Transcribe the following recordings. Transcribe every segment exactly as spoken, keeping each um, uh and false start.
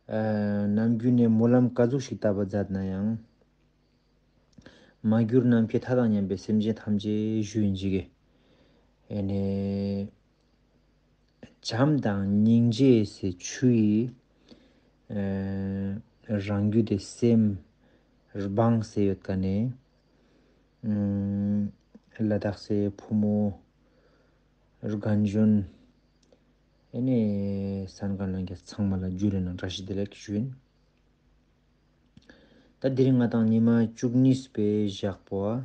ནམ་རྒྱུན་ནས་སྨོན་ལམ་ག་ཟུག་ཞིག་བཏབ་པ་མཛད་ན་ཡང་། མ་གྱུར་ནམ་མཁའི་མཐའ་དང་མཉམ་པའི་སེམས་ཅན་ཐམས་ཅད་ཞུ་ཡིན་ཅིག་གི། ཨེ་ནེ། བྱམས་དང་སྙིང་རྗེ་ཟེར་ཆུ་ཡི། ཨེ། རང་རྒྱུད་དེ་སེམས་སྦངས་ཟེར་ཡོད་ཀ་ནས། ཨུམ། ལ་དྭགས་སི་ཕོ་མོ། རྒན་གཞོན། ཨེ་ནེ། གསན་མཁན་ལྷན་རྒྱས་ཚང་མ་ལ་ཇུ་ལེ་ནང་བཀྲ་ཤིས་བདེ་ལེགས་ཞུ་ཡིན། ད་དེ་རིང་ང་དང་ཉི་མ་བཅུ་གཉིས་པའི་ཞག་པོ།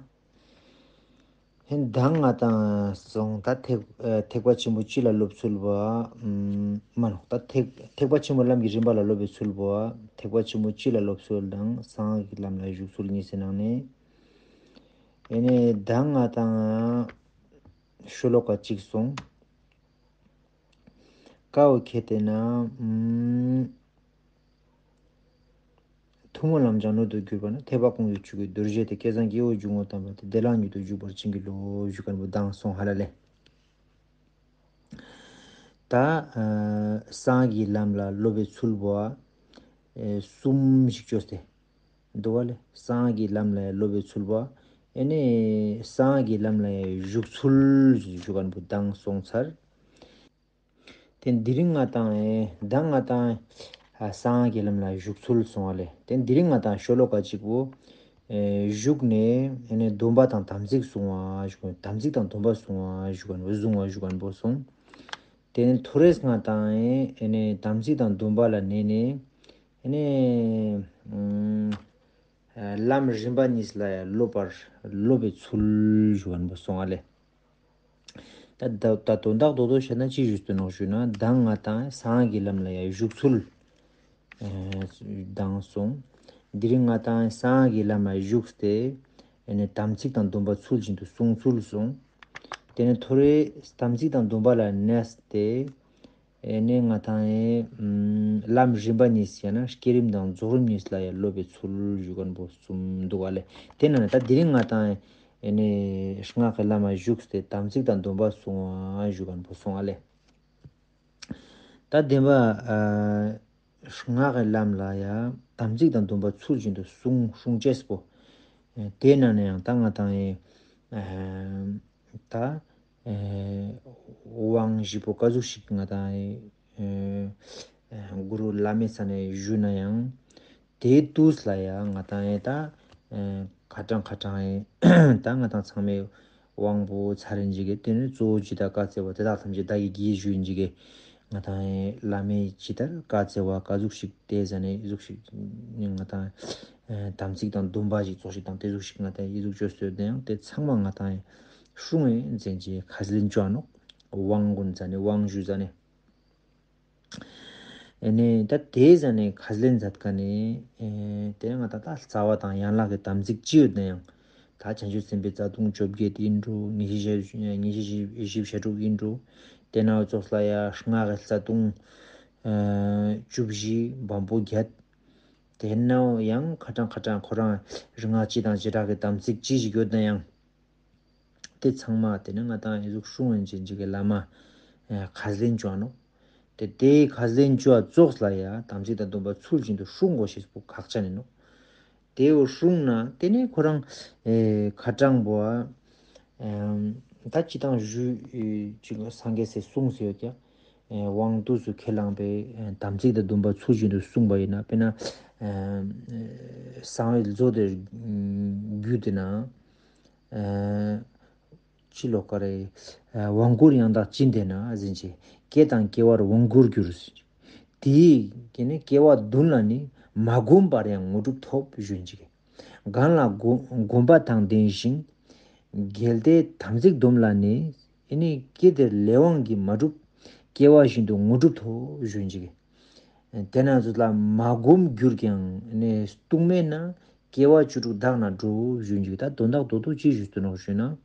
ཧེ་ད་ང་དང་སོང་ད་ཐེག་ཨ་ཐེག་པ་ཆེན་པོ་སྤྱི་ལ་སློབ་ཚུལ་བོ། ཨམ་མ་ནོག་ད་ཐེག་ཐེག་པ་ཆེན་པོ་ལམ་གྱི་རིམ་པ་ལ་སློབ་པའི་ཚུལ་བོ། ཐེག་པ་ཆེན་པོ་སྤྱི་ལ་སློབ་ཚུལ་དང་གསང་སྔགས་ཀྱི་ལམ་ལ་ཞུགས་ཚུལ་གཉིས་སི་ནང་ནས། ཨེ་ནེ་ད་ང་དང་ཤོ་ལོ་ཀ་གཅིག་སོང་། ཀ་བོ་ཁྱེར་ཏེ་ན། ཨམ། ཐུན་མོང་ལམ་སྦྱངས་སྣོད་དུ་གྱུར་པ་ན། ཐེག་པ་ཀུན་གྱི་ཆོས་ཀྱི་རྡོ་རྗེ་སྟེ། སྐལ་བཟང་སྐྱེ་བོའི་འཇུག་ངོགས་དམ་པ་སྟེ། བདེ་བླག་མྱུར་དུ་འཇུག་པར་བྱིན་གྱིས་རློབས། ཞུ་མཁན་བོ་དང་སོང་ཧ་ལ་ལེ། ད་ཨ་གསང་སྔགས་ཀྱི་ལམ་ལ་སློབ་པའི་ཚུལ་བོ། ཨེ་གསུམ་ཞིག་བཅོས་ཏེ་འདུག་པ་ལེ། གསང་སྔགས་ཀྱི་ལམ་ལ་སློབ་པའི་ཚུལ་བོ། ཨེ་ནེ་གསང་སྔགས་ཀྱི་ལམ་ལ་ཞུགས་ཚུལ་ཞུ་མཁན་བོ་དང་སོང་ཚར། ཏེ་དེ་རིང་ང་དང་ཨེ་ད་ང་དང་ཨ་གསང་སྔགས་ཀྱི་ལམ་ལ་ཞུགས་ཚུལ་སོང་བ་ལེ། ཏེ་དེ་རིང་ང་དང་ཤོ་ལོ་ཀ་གཅིག་པོ་ཨེ་ཞུགས་ནས་ཨེ་ནེ་སྡོམ་པ་དང་དམ་ཚིག་བསྲུང་བ་ཞུ་དམ་ཚིག་དང་སྡོམ་པ་བསྲུང་བ་ཞུ་མཁན་བོ་བསྲུང་བ་ཞུ་མཁན་བོ་སོང་། ཏེ་ནེ་ཐོ་རེས་ང་དང་ཨེ་ནེ་དམ་ཚིག་དང་སྡོམ་པ་ལ་གནས་ནས་ཨེ་ནེ་ཨམ་ལམ་རིམ་པ་གཉིས་ལ་ཡང་སློབ་པར་སློབ་པའི་ཚུལ་ཞུ་མཁན་བོ་སོང་བ་ལེ། ད་ད་ད་དོན་དག་རྡོག་རྡོག་བཤད་ན་ཅི་ཞུས་ཏེ་ནོག་ཞུ་ན། ད་ང་དང་གསང་སྔགས་ཀྱི་ལམ་ལ་ཡང་ཞུགས་ཚུལ་ཨེ་དང་སོང་། དེ་རིང་ང་དང་གསང་སྔགས་ཀྱི་ལམ་ལ་ཞུགས་ཏེ་ཨེ་ནེ་དམ་ཚིག་དང་སྡོམ་པ་ཚུལ་བཞིན་དུ་བསྲུང་ཚུལ་སོང་། ཏེ་ནེ་ཐོ་རེ་དམ་ཚིག་དང་སྡོམ་པ་ལ་གནས་ཏེ་ཨེ་ནེ་ང་དང་ཨེ་ཨམ་ལམ་རིམ་པ་གཉིས་ཡང་ན་བསྐྱེད་རིམ་དང་རྫོགས་རིམ་གཉིས་ལ་ཡང་སློབ་པའི་ཚུལ་ཞུ་མཁན་བོ་གསུམ་འདུག་པ་ལེ། ཏེ་ནང་ནས་ད་དེ་རིང་ང་དང་ཨེ་ནེ་སྔགས་ཀྱི་ལམ་ལ་ཞུགས་ཏེ་དམ་ཚིག་དང་སྡོམ་པ་བསྲུང་བ་ཞུ་མཁན་བོ་སོང་བ་ལེ། ད་བདེན་པ་ཨ་སྔགས་ཀྱི་ལམ་ལ་ཡང་དམ་ཚིག་དང་སྡོམ་པ་ཚུལ་བཞིན་དུ་བསྲུང་བསྲུང་ཅེས་པོ། ཨེ་ཏེ་ནང་ནས་ཡང་ད་ང་དང་ཨེ་ཨ་ད་ཨེ་དབང་བཞི་པོ་ག་ཟུག་ཞིག་ང་དང་ཨེ་ཨེ་གུ་རུ་བླ་མའི་ས་ནས་ཞུས་ན་ཡང་ཏེ་དུས་ལ་ཡང་ང་དང་ཨེ་ད་ཨེ་ཁ་གྲངས་ཁ་གྲངས་ཨེ་ད་ང་དང་ཚང་མའི་དབང་པོ་ཚར་རིན་ཅིག་གི་ཏེ་ནེ་གཙོ་བོ་ཇི་ལྟར་བཀའ་སྩལ་བ་དེ་དག་ཐམས་ཅད་བདག་གིས་བགྱིས་ཞུ་ཡིན་ཅིག་གི། ང་དང་ཨེ་བླ་མའི་ཇི་ལྟར་བཀའ་སྩལ་བ་ག་ཟུག་ཞིག་ཏེ་ཟ་ནེ་ཨི་ཟུག་ཞིག་ང་དང་ཨེ་དམ་ཚིག་དང་སྡོམ་པ་ཞིག་ཚོགས་ཤིག་དང་ཏེ་ཟུག་ཞིག་ང་དང་ཨི་ཟུག་བཅོས་སོ་ཡོད་ན་ཡང་ཏེ་ཚང་མ་ང་དང་ཨེ་སྲུང་ཨེ་འཛིན་ཅེས་ཁས་ལེན་བཅོ་འ་ནོག། དབང་གུན་ཟ་ནེ་དབང་ཞུ་ཟ་ནེ། ཨེ་ནེ་ད་ཏེ་ཟ་ནེ་ཁས་ལེན་མཛད་ཀ་ནེ་ཨེ་ཏེ་ང་དང་ད་རྩ་བ་དང་ཡན་ལག་གི་དམ་ཚིག་ཅི་ཡོད་ན་ཡང་ད་བྱང་ཆུབ་སེམས་དཔའི་རྩ་ལྟུང་བཅོ་བརྒྱད་ཡིན་འགྲོ། ཉེར་ཞི་ཉེར་ཞི་བཤད་སྒྲུབ་ཡིན་འགྲོ། ཏེ་ནེ་ཙོགས་ལ་ཡང་སྔགས་ཀྱི་རྩ་ལྟུང་ཨེ་བཅུ་བཞི་བམ་པོ་བརྒྱད། ཏེ་ནེ་ཡང་ཁ་གྲངས་ཁ་གྲངས་ཁོ་རང་རིག་སྔགས་སྤྱི་དང་བྱེ་བྲག་གི་དམ་ཚིག་ཅི་ཞིག་ཡོད་ན་ཡང་། ཏེ་ཚང་མ་ཏེ་ནེ་ང་དང་ཨི་ཟུག་སྲུང་ཨིན་ཅིག་ཅིག་གི་བླ་མ་ཨེ་ཁས་ལེན་བཅོ་འ་ནོག། ཏེ་ཏེ་ཁས་ལེན་བཅོ་འ་ཙོགས་ལ་ཡང་དམ་ཚིག་དང་སྡོམ་པ་ཚུལ་བཞིན་དུ་སྲུང་དགོས་ཤེས་པོ་ཁག་ཅན་ཨིན་ནོག། ཏེ་བོ་སྲུང་ན་ཏེ་ནེ་ཁོ་རང་ཨེ་ཁ་གྲངས་པོ་ཨ་ད་སྤྱི་དང་ཞུ་ཨེ་ཅིག་སངས་རྒྱས་སི་གསུངས་སེ་ཡོད་ཀྱག། ཨེ་དབང་དུས་སུ་ཁས་བླངས་པའི་ཨེ་དམ་ཚིག་དང་སྡོམ་པ་ཚུལ་བཞིན་དུ་བསྲུངས་པ་ཡིན་ན་དཔེར་ན་ཨེ་གསང་བའི་མཛོད་དེ་བརྒྱུད་དེ་ན། ཨ་ཅི་ལོ་ཀ་རེ། ཨ་དབང་བསྐུར་ཡང་དག་ཅི་འདས་ན་ཟེར་ཅེས། སྐྱེ་དང་སྐྱེ་བར་དབང་བསྐུར་འགྱུར། དེའི་ཀྱེ་ནི་སྐྱེ་བ་བདུན་ལ་ནི་མ་བསྒོམས་པར་ཡང་དངོས་གྲུབ་ཐོབ་ཞུ་ཡིན་ཅིག། གང་ལ་བསྒོམ་བསྒོམས་པ་དང་ལྡན་ཞིང་། གལ་ཏེ་དམ་ཚིག་སྡོམ་ལ་ནི། ཨེ་ནི་སྐྱེ་དེར་ལས་དབང་གིས་མ་གྲུབ། སྐྱེ་བ་བཞིན་དུ་དངོས་གྲུབ་ཐོབ་ཞུ་ཡིན་ཅིག། དེ་ན་ཚོ་ལ་མ་བསྒོམས་གྱུར་ཀྱང་ནི་ལྟུང་མེད་ན། སྐྱེ་བ་བཅུ་དྲུག་དག་ན་འགྲོ་ཞུ་ཡིན་ཅིག། ད་དོན་དག་རྡོག་རྡོག་ཅི་ཞུས་ཏེ་ནོག་ཞུ་ན།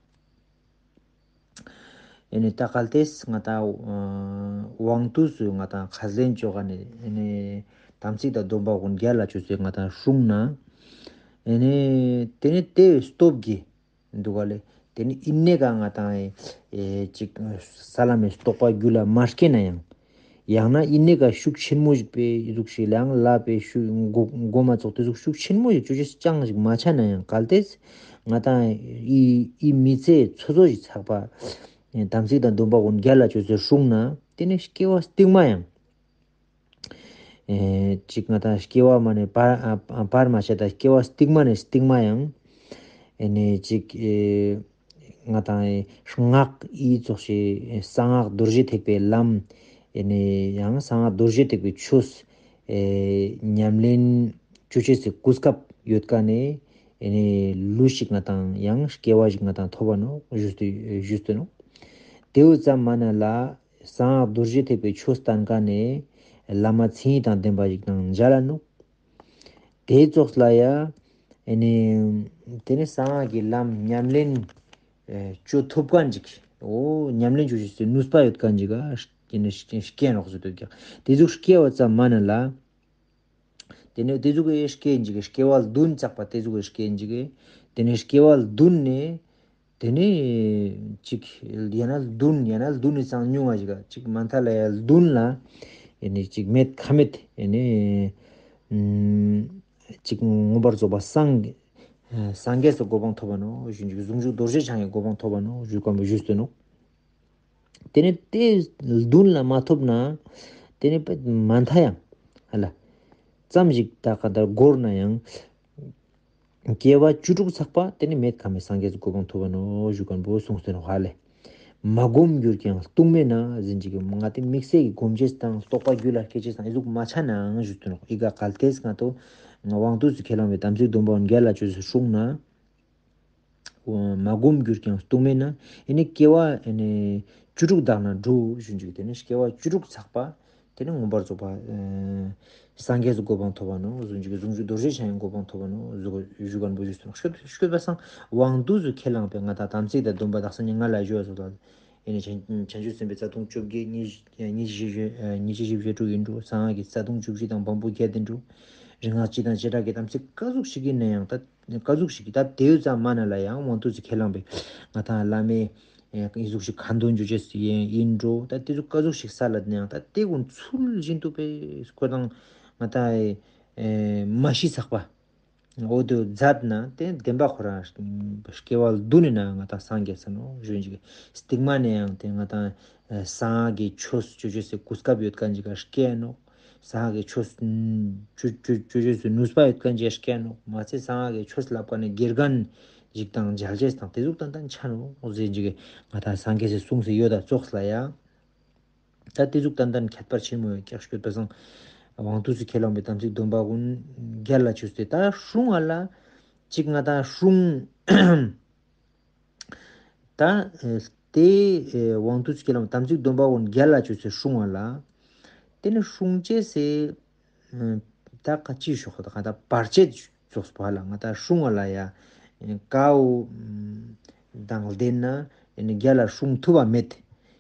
ཨེ་ནི་ད་གལ་ཏེ་ང་དང་དབང་དུས་སུ་ང་དང་ཁས་ལེན་བཅོ་ཀ་ནེ་ཨེ་ནི་དམ་ཚིག་དང་སྡོམ་པ་ཀུན་རྒྱལ་ལ་བཅོས་སེ་ང་དང་སྲུང་ན། ཨེ་ནི་ཏེ་ནེ་ཏེ་སྟོབས་ཀྱིས་འདུག་ག་ལེ། ཏེ་ནེ་ཨིན་ནེ་ག་ང་དང་ཨེ་ཅིག་ས་ལམ་མི་རྟོགས་པ་རྒྱུད་ལ་མ་སྐྱེས་ན་ཡང་ ཡང་ན་ཨི་ནེ་ཀ་ཤུགས་ཆེན་མོ་ཞིག་པེ་ཨི་ཟུག་ཞིག་ལའང་ལ་པེ་ཤུགས་མགོ་མགོ་མ་ཙོགས་ཏེ་ཟུག་ཤུགས་ཆེན་མོ་ཞིག་ཅོ་ཅེས་ཅང་ཞིག་མ་ཆ་ན་ཡང་གལ་ཏེ་ང་ཏང་ཨི་ཨི་མི་ཚེ་ཚོ་ཚོ་ཞིག་ཚག་པ་དམ་ཚིག་དང་སྡོམ་པ་གུན་རྒྱལ་ལ་ཅོས་ཏེ་སྲུང་ན་ཏེ་ནེ་སྐྱེ་བ་སྟིང་མ་ཡང་ཨེ་ཅིག་ང་ཏང་སྐྱེ་བ་མ་ནེ་བར་ཨ་ཨ་བར་མ་ཆད་ད་སྐྱེ་བ་སྟིང་མ་ནེ་སྟིང་མ་ཡང་ཨེ་ནེ་ཅིག་ཨེ་ང་ཏང་ཨེ་སྔགས་ཨི་ཙོགས་ཤིག་གསང་སྔགས་རྡོ་རྗེ་ཐེག་པའི་ལམ་ཨེ་ནེ་ཡང་གསང་སྔགས་རྡོ་རྗེ་ཐེག་པའི་ཆོས་ཨེ་ཉམས་ལེན་ཅོ་ཅེས་སི་གོ་སྐབས་ཡོད་ཀ་ནེ་ཨེ་ནེ་ལུས་ཤིག་ང་ཏང་ཡང་སྐྱེ་བ་ཞིག་ང་ཏང་ཐོབ་བ་ནོག་ཞུས་ཏེ་ཞུས་ཏེ་ནོག། ཏེ་བོ་ཙམ་མ་ནེ་ལ་གསང་སྔགས་རྡོ་རྗེ་ཐེག་པའི་ཆོས་བསྟན་ཀ་ནེ་བླ་མ་མཚན་ཉིད་དང་ལྡན་པ་ཞིག་དང་མཇལ་ལ་ནོག། ཏེ་ཙོགས་ལ་ཡ་ཨེ་ནེ་ཏེ་ནེ་གསང་སྔགས་ཀྱི་ལམ་ཉམས་ལེན་ཨེ་ཅོ་ཐུབ་ཁན་ཅིག་འོ་ཉམས་ལེན་ཅོ་ཅེས་སི་ནུས་པ་ཡོད་ཁན་ཅིག་ག་ཨེ་ནེ་སྐྱེ་ནོག་ཟེར་དུག་ཀྱང་ཏེ་ཟུག་སྐྱེ་བ་ཙམ་མ་ནེ་ལ། ཏེ་ནེ་ཏེ་ཟུག་གི་སྐྱེ་ཨིན་ཅིག་གི་སྐྱེ་བ་བདུན་ཚག་པ་ཏེ་ཟུག་གི་སྐྱེ་ཨིན་ཅིག་གི། ཏེ་ནེ་སྐྱེ་བ་བདུན་ནེ་ཏེ་ནེ་ཅིག་ཡང་ན་བདུན་ཡང་ན་བདུན་ནེ་ཙང་ཉུང་ང་ཞིག་ག་ཅིག་མ་མཐའ་ལ་ཡ་བདུན་ལ་ཨེ་ནེ་ཅིག་མེད་ཁ་མེད་ཨེ་ནེ་ཨུམ་ཅིག་མངོན་པར་རྫོགས་པ་སངས་སངས་རྒྱས་སི་གོ་འཕང་ཐོབ་བ་ནོག་ཞུ་ཅིག་ཟུང་འཇུག་རྡོ་རྗེ་འཆང་གི་གོ་འཕང་ཐོབ་བ་ནོག་ཞུ་ཁན་བོ་ཞུས་ཏེ་ནོག། ཏེ་ནེ་ཏེ་བདུན་ལ་མ་ཐོབ་ན་ཏེ་ནེ་མ་མཐའ་ཡང་ཧ་ལ་ཙམ་ཞིག་ད་ག་ད་འགོར་ན་ཡང་སྐྱེ་བ་བཅུ་དྲུག་ཚག་པ་ཏེ་ནེ་མེད་ཁ་མེད་སངས་རྒྱས་སི་གོ་འཕང་ཐོབ་བ་ནོག་ཞུ་ཁན་བོ་གསུངས་ཏེ་ནོག་ཧ་ལེ། མ་བསྒོམས་གྱུར་ཀྱང་ལྟུང་མེད་ན་ཟེར་ཅིག་གི་ང་ཏེ་དམིགས་བསལ་གྱི་སྒོམ་ཅེས་དང་རྟོགས་པ་རྒྱུད་ལ་སྐྱེ་ཅེས་དང་ཨི་ཟུག་མ་ཆ་ནའང་ཞུས་ཏེ་ནོག། ཨི་ག་གལ་ཏེ་ང་ཏོ་དབང་དུས་སུ་ཁས་བླངས་པའི་དམ་ཚིག་སྡོམ་པ་གུན་རྒྱལ་ལ་ཅོས་ཏེ་སྲུང་ན། མ་བསྒོམས་གྱུར་ཀྱང་ལྟུང་མེད་ན། ཨེ་ནེ་སྐྱེ་བ་ཨེ་ནེ་བཅུ་དྲུག་དག་ན་འགྲོ་ཞུ་ཅིག་ཏེ་ནེ་སྐྱེ་བ་བཅུ་དྲུག་ཚག་པ་ཏེ་ནེ་མངོན་པར་རྫོགས་པ་ཨེ་སངས་རྒྱས་སི་གོ་འཕང་ཐོབ་བ་ནོག་ཟུང་འཇུག་གི་ཟུང་འཇུག་རྡོ་རྗེ་འཆང་གི་གོ་འཕང་ཐོབ་བ་ནོག་ཟུ་ཞུ་ཁན་བོ་ཞུས་ཏེ་ནོག། ཤོད་ཤོད་པ་སང་དབང་དུས་སུ་ཁས་བླངས་པའི་ང་ཏང་དམ་ཚིག་དང་སྡོམ་པ་དག་ས་ནི་ང་ལ་ཞུ་བ་སོགས་དང་ཨེ་ནེ་བྱང་བྱང་ཆུབ་སེམས་དཔའི་རྩ་ལྟུང་བཅོ་བརྒྱད་ཉི་ཉི་ཤུ་བཞི་བཅུ་ཉི་ཤུ་བཞི་བཅུ་ཡིན་འགྲོ། གསང་སྔགས་ཀྱི་རྩ་ལྟུང་བཅུ་བཞི་དང་བམ་པོ་བརྒྱད་དེ་འགྲོ། རིག་སྔགས་སྤྱི་དང་བྱེ་བྲག་གི་དམ་ཚིག་ག་ཟུག་ཞིག་ཡིན་ན་ཡང་ད་ག་ཟུག་ཞིག་གི་ད་དེའུ་ཙམ་མ་ན་ལ་ཡང་དབང་དུས་སུ་ཁས་བླངས་པའི་ང་ཏང་བླ་མའི་ཨེ་ཨི་ཟུག་ཞིག་ཁ་འདོན་རྒྱུ་ཅེས་ཡིན་འགྲོ། ད་དེ་ཟུག་ག་ཟུག་ཞིག་ས་ལ་ཡང་ད་དེ་ཀུན་ཚུལ་བཞིན་དུ་པའི་ཁོ་དང་ང་ཏང་ཨེ་མ་ཤི་ཚག་པ། འོ་དེ་མཛད་ན་དེ་བདེན་པ་ཁོ་རང་སྐྱེ་བ་བདུན་ནི་ནང་ང་ཏང་སངས་རྒྱས་ས་ནོག་ཞུ་ཅིག། སྟིང་མ་ནེ་ཡང་དེ་ང་ཏང་གསང་སྔགས་ཀྱི་ཆོས་ཅོ་ཅེས་སི་གོ་སྐབས་ཡོད་ཁན་ཅིག་ག་སྐྱེ་ནོག། གསང་སྔགས་ཀྱི་ཆོས་ཅོ་ཅོ་ཅོ་ཅེས་སི་ནུས་པ་ཡོད་ཁན་ཅིག་ག་སྐྱེ་ནོག། མ་ཚད་གསང་སྔགས་ཀྱི་ཆོས་ལབ་ཁན་ནི་དགེ་རྒན་ཞིག་དང་མཇལ་ཅེས་དང་དེ་ཟུག་ཏན་ཏན་ཆ་ནོག་ཟེར་ཅིག་གི་ང་ཏང་སངས་རྒྱས་སི་གསུངས་སེ་ཡོད་ད་ཙོགས་ལ་ཡང་། ད་དེ་ཟུག་ཏན་ཏན་ཁྱད་པར་ཆེན་མོ་ཡོད་ཀྱག་ཤོད་པ་སང་དབང་དུས་སུ་ཁས་བླངས་པའི་དམ་ཚིག་སྡོམ་པ་ཀུན་རྒྱལ་ལ་ཅོས་ཏེ་ད་སྲུང་བ་ལ་ཅིག་ང་ཏང་སྲུང་ད་དེ་དབང་དུས་སུ་ཁས་བླངས་པའི་དམ་ཚིག་སྡོམ་པ་ཀུན་རྒྱལ་ལ་ཅོས་ཏེ་སྲུང་བ་ལ་དེ་ནི་སྲུང་ཅེས་སི་ད་ག་ཅི་ཞོག་ད་ག་ད་བར་ཆད་ཙོགས་པ་ལ་ང་ཏང་སྲུང་བ་ལ་ཡ་ཀའོ་དང་ལྡན་ན་རྒྱལ་ལ་སྲུང་ཐུབ་པ་མེད།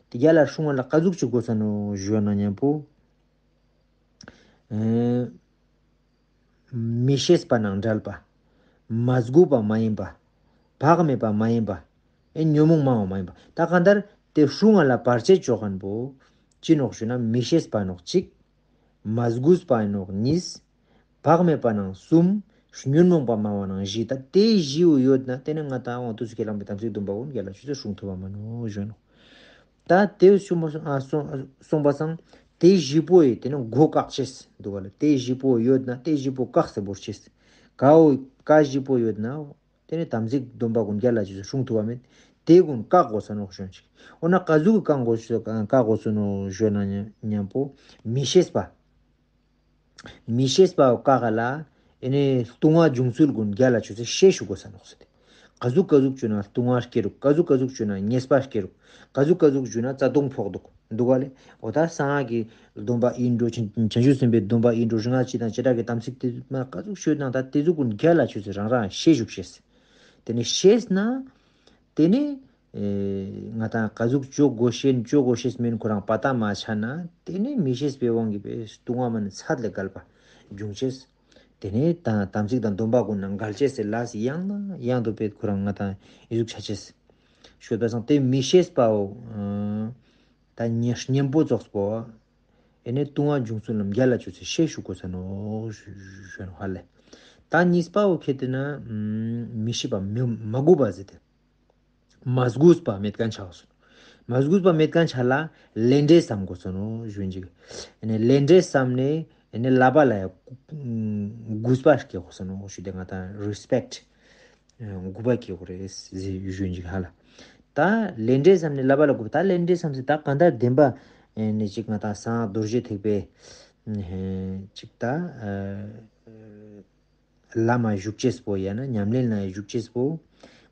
དེ་རྒྱལ་ལ་སྲུང་བ་ལ་ག་ཟུག་ཅིག་དགོས་ས་ནོག་ཞུ་བ་ན་མཉམ་པོ་ཨེ་མི་ཤེས་པ་ནང་བྲལ་བ། མ་གུས་པ་མ་ཡིན་པ། བག་མེད་པ་མ་ཡིན་པ། ཨེ་ཉོན་མོངས་མང་བ་མ་ཡིན་པ། ད་གང་ལྟར་དེ་སྲུང་བ་ལ་བར་ཆད་ཅོ་ཁན་བོ་ཅི་ནོག་ཞུ་ན་མི་ཤེས་པ་ནོག་གཅིག། མ་གུས་པ་ནོག་གཉིས། བག་མེད་པ་ནང་གསུམ། ཉོན་མོངས་པ་མང་བ་ནང་བཞི། ད་དེ་བཞི་བོ་ཡོད་ན་དེ་ནི་ང་ཏང་དབང་དུས་སུ་ཁས་བླངས་པའི་དམ་ཚིག་སྡོམ་པ་ཀུན་རྒྱལ་ལ་ཅོས་ཏེ་སྲུང་ཐུབ་པ་མ་ནོག་ཞུ་ནོག། ད་དེ་གསུངས་པ་སང་ཨ་གསུངས་གསུངས་པ་སང་དེ་བཞི་པོ་ཡི་དེ་ནི་མགོ་བཀག་ཅེས་འདུག་ག་ལ། དེ་བཞི་པོ་ཡོད་ན་དེ་བཞི་པོ་བཀག་སྟེ་བོར་ཅེས། ཀའོ་ཀ་བཞི་པོ་ཡོད་ན་དེ་ནི་དམ་ཚིག་སྡོམ་པ་ཀུན་རྒྱལ་ལ་ཅོས་ཏེ་སྲུང་ཐུབ་པ་མེད། དེ་ཀུན་བཀག་དགོས་ས་ནོག་ཞུ་ཅིག། འོ་ན་ག་ཟུག་གི་བཀག་དགོས་ས་བཀག་དགོས་ས་ནོག་ཞུ་ན་མཉམ་པོ་མི་ཤེས་པ། མི་ཤེས་པ་བོ་བཀག་ག་ལ་ཨེ་ནི་ལྟུང་བ་འབྱུང་ཚུལ་ཀུན་རྒྱལ་ལ་ཅོས་ཏེ་ཤེས་ཅུག་དགོས་ས་ནོག་ཟེར་ཏེ། ག་ཟུག་ག་ཟུག་ཅོས་ན་ལྟུང་བ་སྐྱེ་རུག། ག་ཟུག་ག་ཟུག་ཅོས་ན་ཉེས་པ་སྐྱེ་རུག། ག་ཟུག་ག་ཟུག་ཅོས་ན་རྩ་ལྟུང་ཕོག་འདུག་འདུག་ག་ལེ། འོ་ད་གསང་སྔགས་ཀྱི་སྡོམ་པ་ཡིན་འགྲོ། བྱང་བྱང་ཆུབ་སེམས་དཔའི་སྡོམ་པ་ཡིན་འགྲོ། རིག་སྔགས་སྤྱི་དང་བྱེ་བྲག་གི་དམ་ཚིག་དེ་མ་ག་ཟུག་ཤོད་ན་ད་དེ་ཟུག་ཀུན་རྒྱལ་ལ་ཅོས་ཏེ་རང་རང་ཤེས་ཅུག་ཤེས། དེ་ནི་ཤེས་ན་དེ་ནི། ཨེ་ང་ཏང་ག་ཟུག་ཅོ་དགོས་ཤེས་ཅོ་དགོས་ཤེས་མིན་ཁོ་རང་པ་ཏ་མ་ཆ་ན་དེ་ནི་མི་ཤེས་པའི་དབང་གིས་པའི་ལྟུང་བ་མ་ནི་ཚད་ལས་བརྒལ་བ་འབྱུང་ཅེས། དེ་ནི་ད་དམ་ཚིག་དང་སྡོམ་པ་ཀུན་ནང་འགལ་ཅེས་སི་ལས་ཡང་ན་ཡང་དུ་པའི་ཁོ་རང་ང་ཏང་ཨི་ཟུག་ཆ་ཅེས། ཤོད་པ་སང་དེ་མི་ཤེས་པའོ། ད་ཉེ་གཉེན་པོ་ཙོགས་པོ། ཨེ་ནེ་ལྟུང་བ་འབྱུང་ཚུལ་ལམ་རྒྱལ་ལ་ཅོས་སེ་ཤེས་ཞུ་དགོས་ས་ནོག་ཞུ་ཞུ་ནོག་ཧ་ལེ། ད་གཉིས་པ་བོ་ཁེ་ཏེ་ན་མི་ཤེས་པ་མི་མ་གུས་པ་ཟེར་ཏེ། མ་གུས་པ་མེད་མཁན་ཆགས་སོང་། མ་གུས་པ་མེད་མཁན་ཆ་ལ་ལས་འབྲས་བསམ་དགོས་ས་ནོག་ཞུ་ཅིག་ཨེ་ནེ་ལས་འབྲས་བསམ་ནེ་ཨེ་ནེ་བསླབ་པ་ལ་ཡ་གུས་པ་སྐྱེ་དགོས་ས་ནོག་ཞུ་ཏེ་ང་ཏང་རེ་སི་པེཀྚ་གུས་པ་སྐྱེ་དགོས་རེད་ཟེར་ཞུ་ཅིག་ཧ་ལེ། ད་ལས་འབྲས་བསམ་ནེ་བསླབ་པ་ལ་གུས་པ། ད་ལས་འབྲས་བསམ་སེ་ད་གང་ལྟར་བདེན་པ་ཨེ་ནེ་ཅིག་ང་ཏང་གསང་སྔགས་རྡོ་རྗེ་ཐེག་པའི་ཨེ་ཅིག་ད་ཨ་ལམ་ཞུགས་ཅེས་པོ་ཡང་ན་ཉམས་ལེན་ལ་ཞུགས་ཅེས་པོ་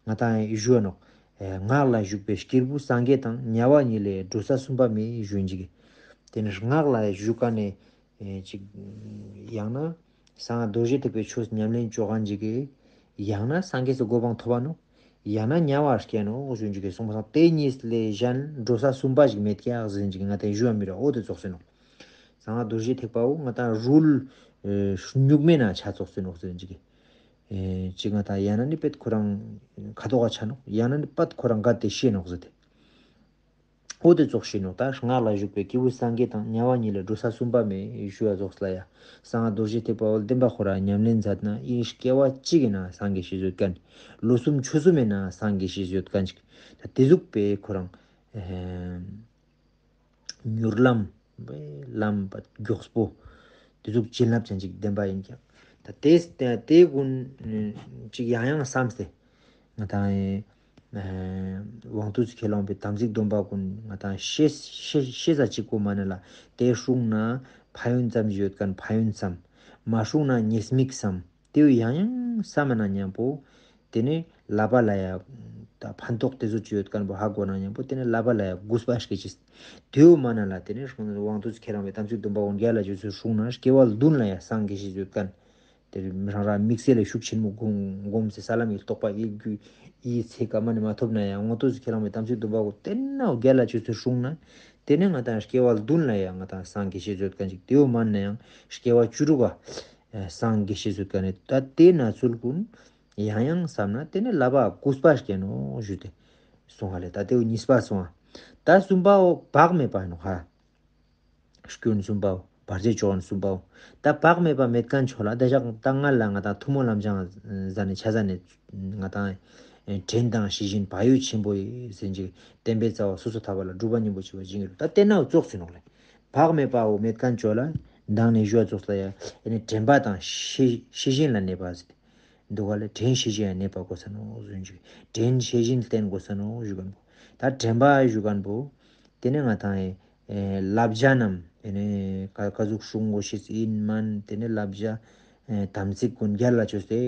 ང་ཏང་ཞུ་ནོག་ཨེ་སྔགས་ལ་ཞུགས་པའི་སྐྱེས་བུ་སངས་རྒྱས་དང་། དམྱལ་བ་གཉིས་ལས་སྒྲོལ་ས་གསུམ་པ་མེད་ཞུ་ཅིག་དེ་ནི་སྔགས་ལ་ཞུགས་ཀ་ནེ་ཨེ་ཅིག་ཡང་ན་གསང་སྔགས་རྡོ་རྗེ་ཐེག་པའི་ཆོས་ཉམས་ལེན་ཅོ་མཁན་ཅིག་གི་ཡང་ན་སངས་རྒྱས་སི་གོ་འཕང་ཐོབ་པ་ནོག་ཡང་ན་དམྱལ་བ་སྐྱེ་ནོག་ཞུ་ཅིག་གི་གསུངས་པ་སང་དེ་གཉིས་ལས་གཞན་སྒྲོལ་ས་གསུམ་པ་ཞིག་མེད་ཀྱག་ཟེར་ཅིག་ང་ཏང་ཞུ་བ་མི་ར་འོ་དེ་ཙོགས་སེ་ནོག་གསང་སྔགས་རྡོ་རྗེ་ཐེག་པ་བོ་ང་ཏང་རུལ་ཨེ་སྨྱུག་མའི་ནང་ཆ་ཙོགས་སེ་ནོག་ཟེར་ཅིག་གི་ཨེ་ཅིག་ང་ཏང་ཡང་ན་ནི་པད་ཁོ་རང་ཁ་དོག་ག་ཆ་ནོག་ཡང་ན་ནི་པད་ཁོ་རང་ག་དེ་ཤེས་ནོག་ཟེར་ཏེ། འོ་དེ་ཙོགས་ཤེས་ནོག་ད་སྔགས་ལ་ཞུགས་པའི་སྐྱེས་བུ་སངས་རྒྱས་དང་། དམྱལ་བ་གཉིས་ལས་སྒྲོལ་ས་གསུམ་པ་མེད་ཞུ་བ་ཙོགས་ལ་ཡ། གསང་སྔགས་རྡོ་རྗེ་ཐེག་པ་བོ་བདེན་པ་ཁོ་རང་ཉམས་ལེན་མཛད་ན་ཨིན་སྐྱེ་བ་གཅིག་ཨིན་ན་སངས་རྒྱས་ཤེས་ཡོད་མཁན། ལོ་གསུམ་ཆོས་གསུམ་ཨིན་ན་སངས་རྒྱས་ཤེས་ཡོད་མཁན་ཅིག་ད་དེ་ཟུག་པའི་ཁོ་རང་ཨེ་མྱུར་ལམ་ལམ་པ་མགྱོགས་པོ་དེ་ཟུག་བྱིན་རླབས་ཅན་ཅིག་ལྡན་པ་ཨིན་ཀྱང་། ད་དེ་དེ་ཀུན་ཅིག་ཡང་ཡང་བསམ་སྟེ་ང་ཏང་ཨེ་དབང་དུས་ཁས་བླངས་པའི་དམ་ཚིག་སྡོམ་པ་ཀུན་ང་ཏང་ཤེས་ཤེས་ཤེས་ས་ཅིག་པོ་མ་ནེ་ལ་དེ་སྲུང་ན་ཕན་ཡོན་ཙམ་ཞིག་ཡོད་མཁན་ཕན་ཡོན་བསམ། མ་སྲུང་ན་ཉེས་དམིགས་བསམ། དེའུ་ཡང་ཡང་བསམ་ན་མཉམ་པོ་དེ་ནེ་བསླབ་པ་ལ་ཡ་ད་ཕན་ཐོགས་དེ་ཟུག་ཅིག་ཡོད་མཁན་པོ་ཧ་གོ་ན་མཉམ་པོ་དེ་ནེ་བསླབ་པ་ལ་ཡ་གུས་པ་སྐྱེ་ཅེས། དེའུ་མ་ནེ་ལ་དེ་ནེ་དབང་དུས་ཁས་བླངས་པའི་དམ་ཚིག་སྡོམ་པ་ཀུན་རྒྱལ་ལ་ཅོས་སེ་སྲུང་ན་སྐྱེ་བ་བདུན་ལ་ཡ་སངས་རྒྱས་ཤེས་ཡོད་མཁན། དེ་རང་རང་དམིགས་བསལ་ལ་ཤུགས་ཆེན་མོ་སྒོམ་སྒོམ་སེ་ས་ལམ་གྱི་རྟོགས་པ་ཡི་རྒྱུ་ཡི་ཚེ་ཀ་མ་ནེ་མ་ཐོབ་ན་ཡང་དབང་དུས་ཁས་བླངས་པའི་དམ་ཚིག་སྡོམ་པ་ཀུན་དེ་ནེ་རྒྱལ་ལ་ཅོས་སེ་སྲུང་ན་དེ་ནེ་ང་ཏང་སྐྱེ་བ་བདུན་ལ་ཡ་ང་ཏང་སངས་རྒྱས་ཤེས་ཡོད་མཁན་ཅིག་དེའུ་མ་ནེ་ཡང་སྐྱེ་བ་བཅུ་དྲུག་ག་སངས་རྒྱས་ཤེས་ཡོད་མཁན་ནི་ད་དེ་ན་ཚུལ་ཀུན་ཡང་ཡང་བསམ་ན་དེ་ནེ་བསླབ་པ་གུས་པ་སྐྱེ་ནོག་ཞུ་སྟེ་གསུངས་པ་ལེ། ད་དེའུ་གཉིས་པ་སོང་ང་། ད་གསུམ་པའོ་བག་མེད་པ་ནོག་ཧ། སྐྱོན་གསུམ་པའོ། བར་ཆད་གཅོད་མཁན་གསུམ་པའོ། ད་བག་མེད་པ་མེད་མཁན་ཆོ་ལ་ད་ཞག་ད་ང་ལ་ང་ཏང་ཐུན་མོང་ལམ་སྦྱང་ཟ་ནེ་ཆ་ཟ་ནེ་ང་ཏང་དྲན་དང་ཤེས་བཞིན་བག་ཡོད་ཆེན་པོ་ཡི་ཟེར་ཅིག་བསྟན་པའི་རྩ་བ་སོ་སོ་ཐར་པ་ལ་སྒྲུབ་པ་སྙིང་པོ་བྱེད་པ་སྦྱིན་གྱི་རུ་ད་དེ་ན་ཙོགས་ཟེར་ནོག་ལེ། བག་མེད་པའོ་མེད་མཁན་ཆོ་ལ་མདང་ནེ་ཞུ་བ་ཙོགས་ལ་ཡ་ཨེ་ནེ་དྲན་པ་དང་ཤེས་ཤེས་བཞིན་ལ་གནས་པ་ཟེར་ཏེ་འདུག་ག་ལེ། དྲན་ཤེས་བཞིན་ལ་གནས་པ་དགོས་ས་ནོག་ཟེར་ཅིག་དྲན་ཤེས་བཞིན་བསྟེན་དགོས་ས་ནོག་ཞུ་མཁན་པོ། ད་དྲན་པ་ཞུ་མཁན་པོ་དེ་ནེ་ང་ཏང་ཨེ་ཨེ་བསླབ་བྱ་རྣམས་ཨེ་ནེ་ཀ་ཀ་ཟུག་སྲུང་དགོས་ཤེས་ཨིན་མན་དེ་ནེ་བསླབ་བྱ་ཨེ་དམ་ཚིག་ཀུན་རྒྱལ་ལ་ཅོས་ཏེ་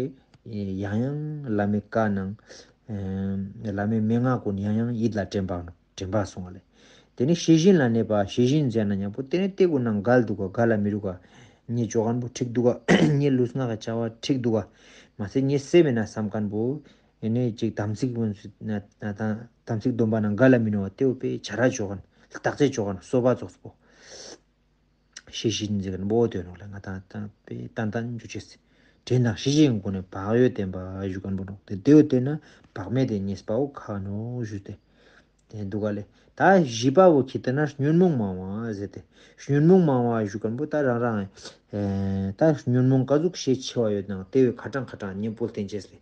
ཡང་ཡང་བླ་མའི་བཀའ་ནང་ཨེ་བླ་མའི་མན་ངག་ཀུན་ཡང་ཡང་ཡིད་ལ་དྲན་པ་ནོག་དྲན་པ་སོང་བ་ལེ། དེ་ནེ་ཤེས་བཞིན་ལ་གནས་པ་ཤེས་བཞིན་ཟེར་ན་མཉམ་པོ་དེ་ནེ་དེ་ཀུན་ནང་འགལ་འདུག་ག་འགལ་ལ་མི་རུག་ག་ངའི་ཅོ་མཁན་པོ་འགྲིག་འདུག་ག་ངའི་ལུས་ངག་གི་བྱ་བ་འགྲིག་འདུག་ག་མ་ཚད་ངའི་སེམས་མེད་ན་བསམ་མཁན་པོ། ཨེ་ནེ་ཅིག་དམ་ཚིག་ཀུན་ན་ན་དམ་ཚིག་སྡོམ་པ་ནང་འགལ་ལ་མི་ནོག་པ་དེའུ་པེ་བྱ་ར་ཅོ་མཁན་བརྟག་དཔྱད་ཅོ་མཁན་གསོ་བ་ཙོགས་པོ། ཤེས་བཞིན་ཟེར་མཁན་པོ་དེ་ནོག་ལེ། ང་ཏང་ཏན་ཏན་འཇུ་ཅེས། དྲན་དང་ཤེས་བཞིན་ཀུན་ནས་བག་ཡོད་བསྟེན་པ་ཞུ་མཁན་པོ་ནོག་དེ་དེའུ་དེ་ན་བག་མེད་དེ་གཉིས་པའོ་ཁ་ནོག་ཞུ་སྟེ། དེ་འདུག་ག་ལེ། ད་བཞི་པ་བོ་ཁྱེད་དེ་ན་ཉོན་མོངས་མང་བ་ཟེར་ཏེ། ཉོན་མོངས་མང་བ་ཞུ་མཁན་པོ་ད་རང་རང་ཨེ་ད་ཉོན་མོངས་ཀ་ཟུག་ཤས་ཆེ་བ་ཡོད་ནང་དེ་བོའི་ཁ་གྲངས་ཁ་གྲངས་གཉེན་པོ་བསྟེན་ཅེས་ལེ།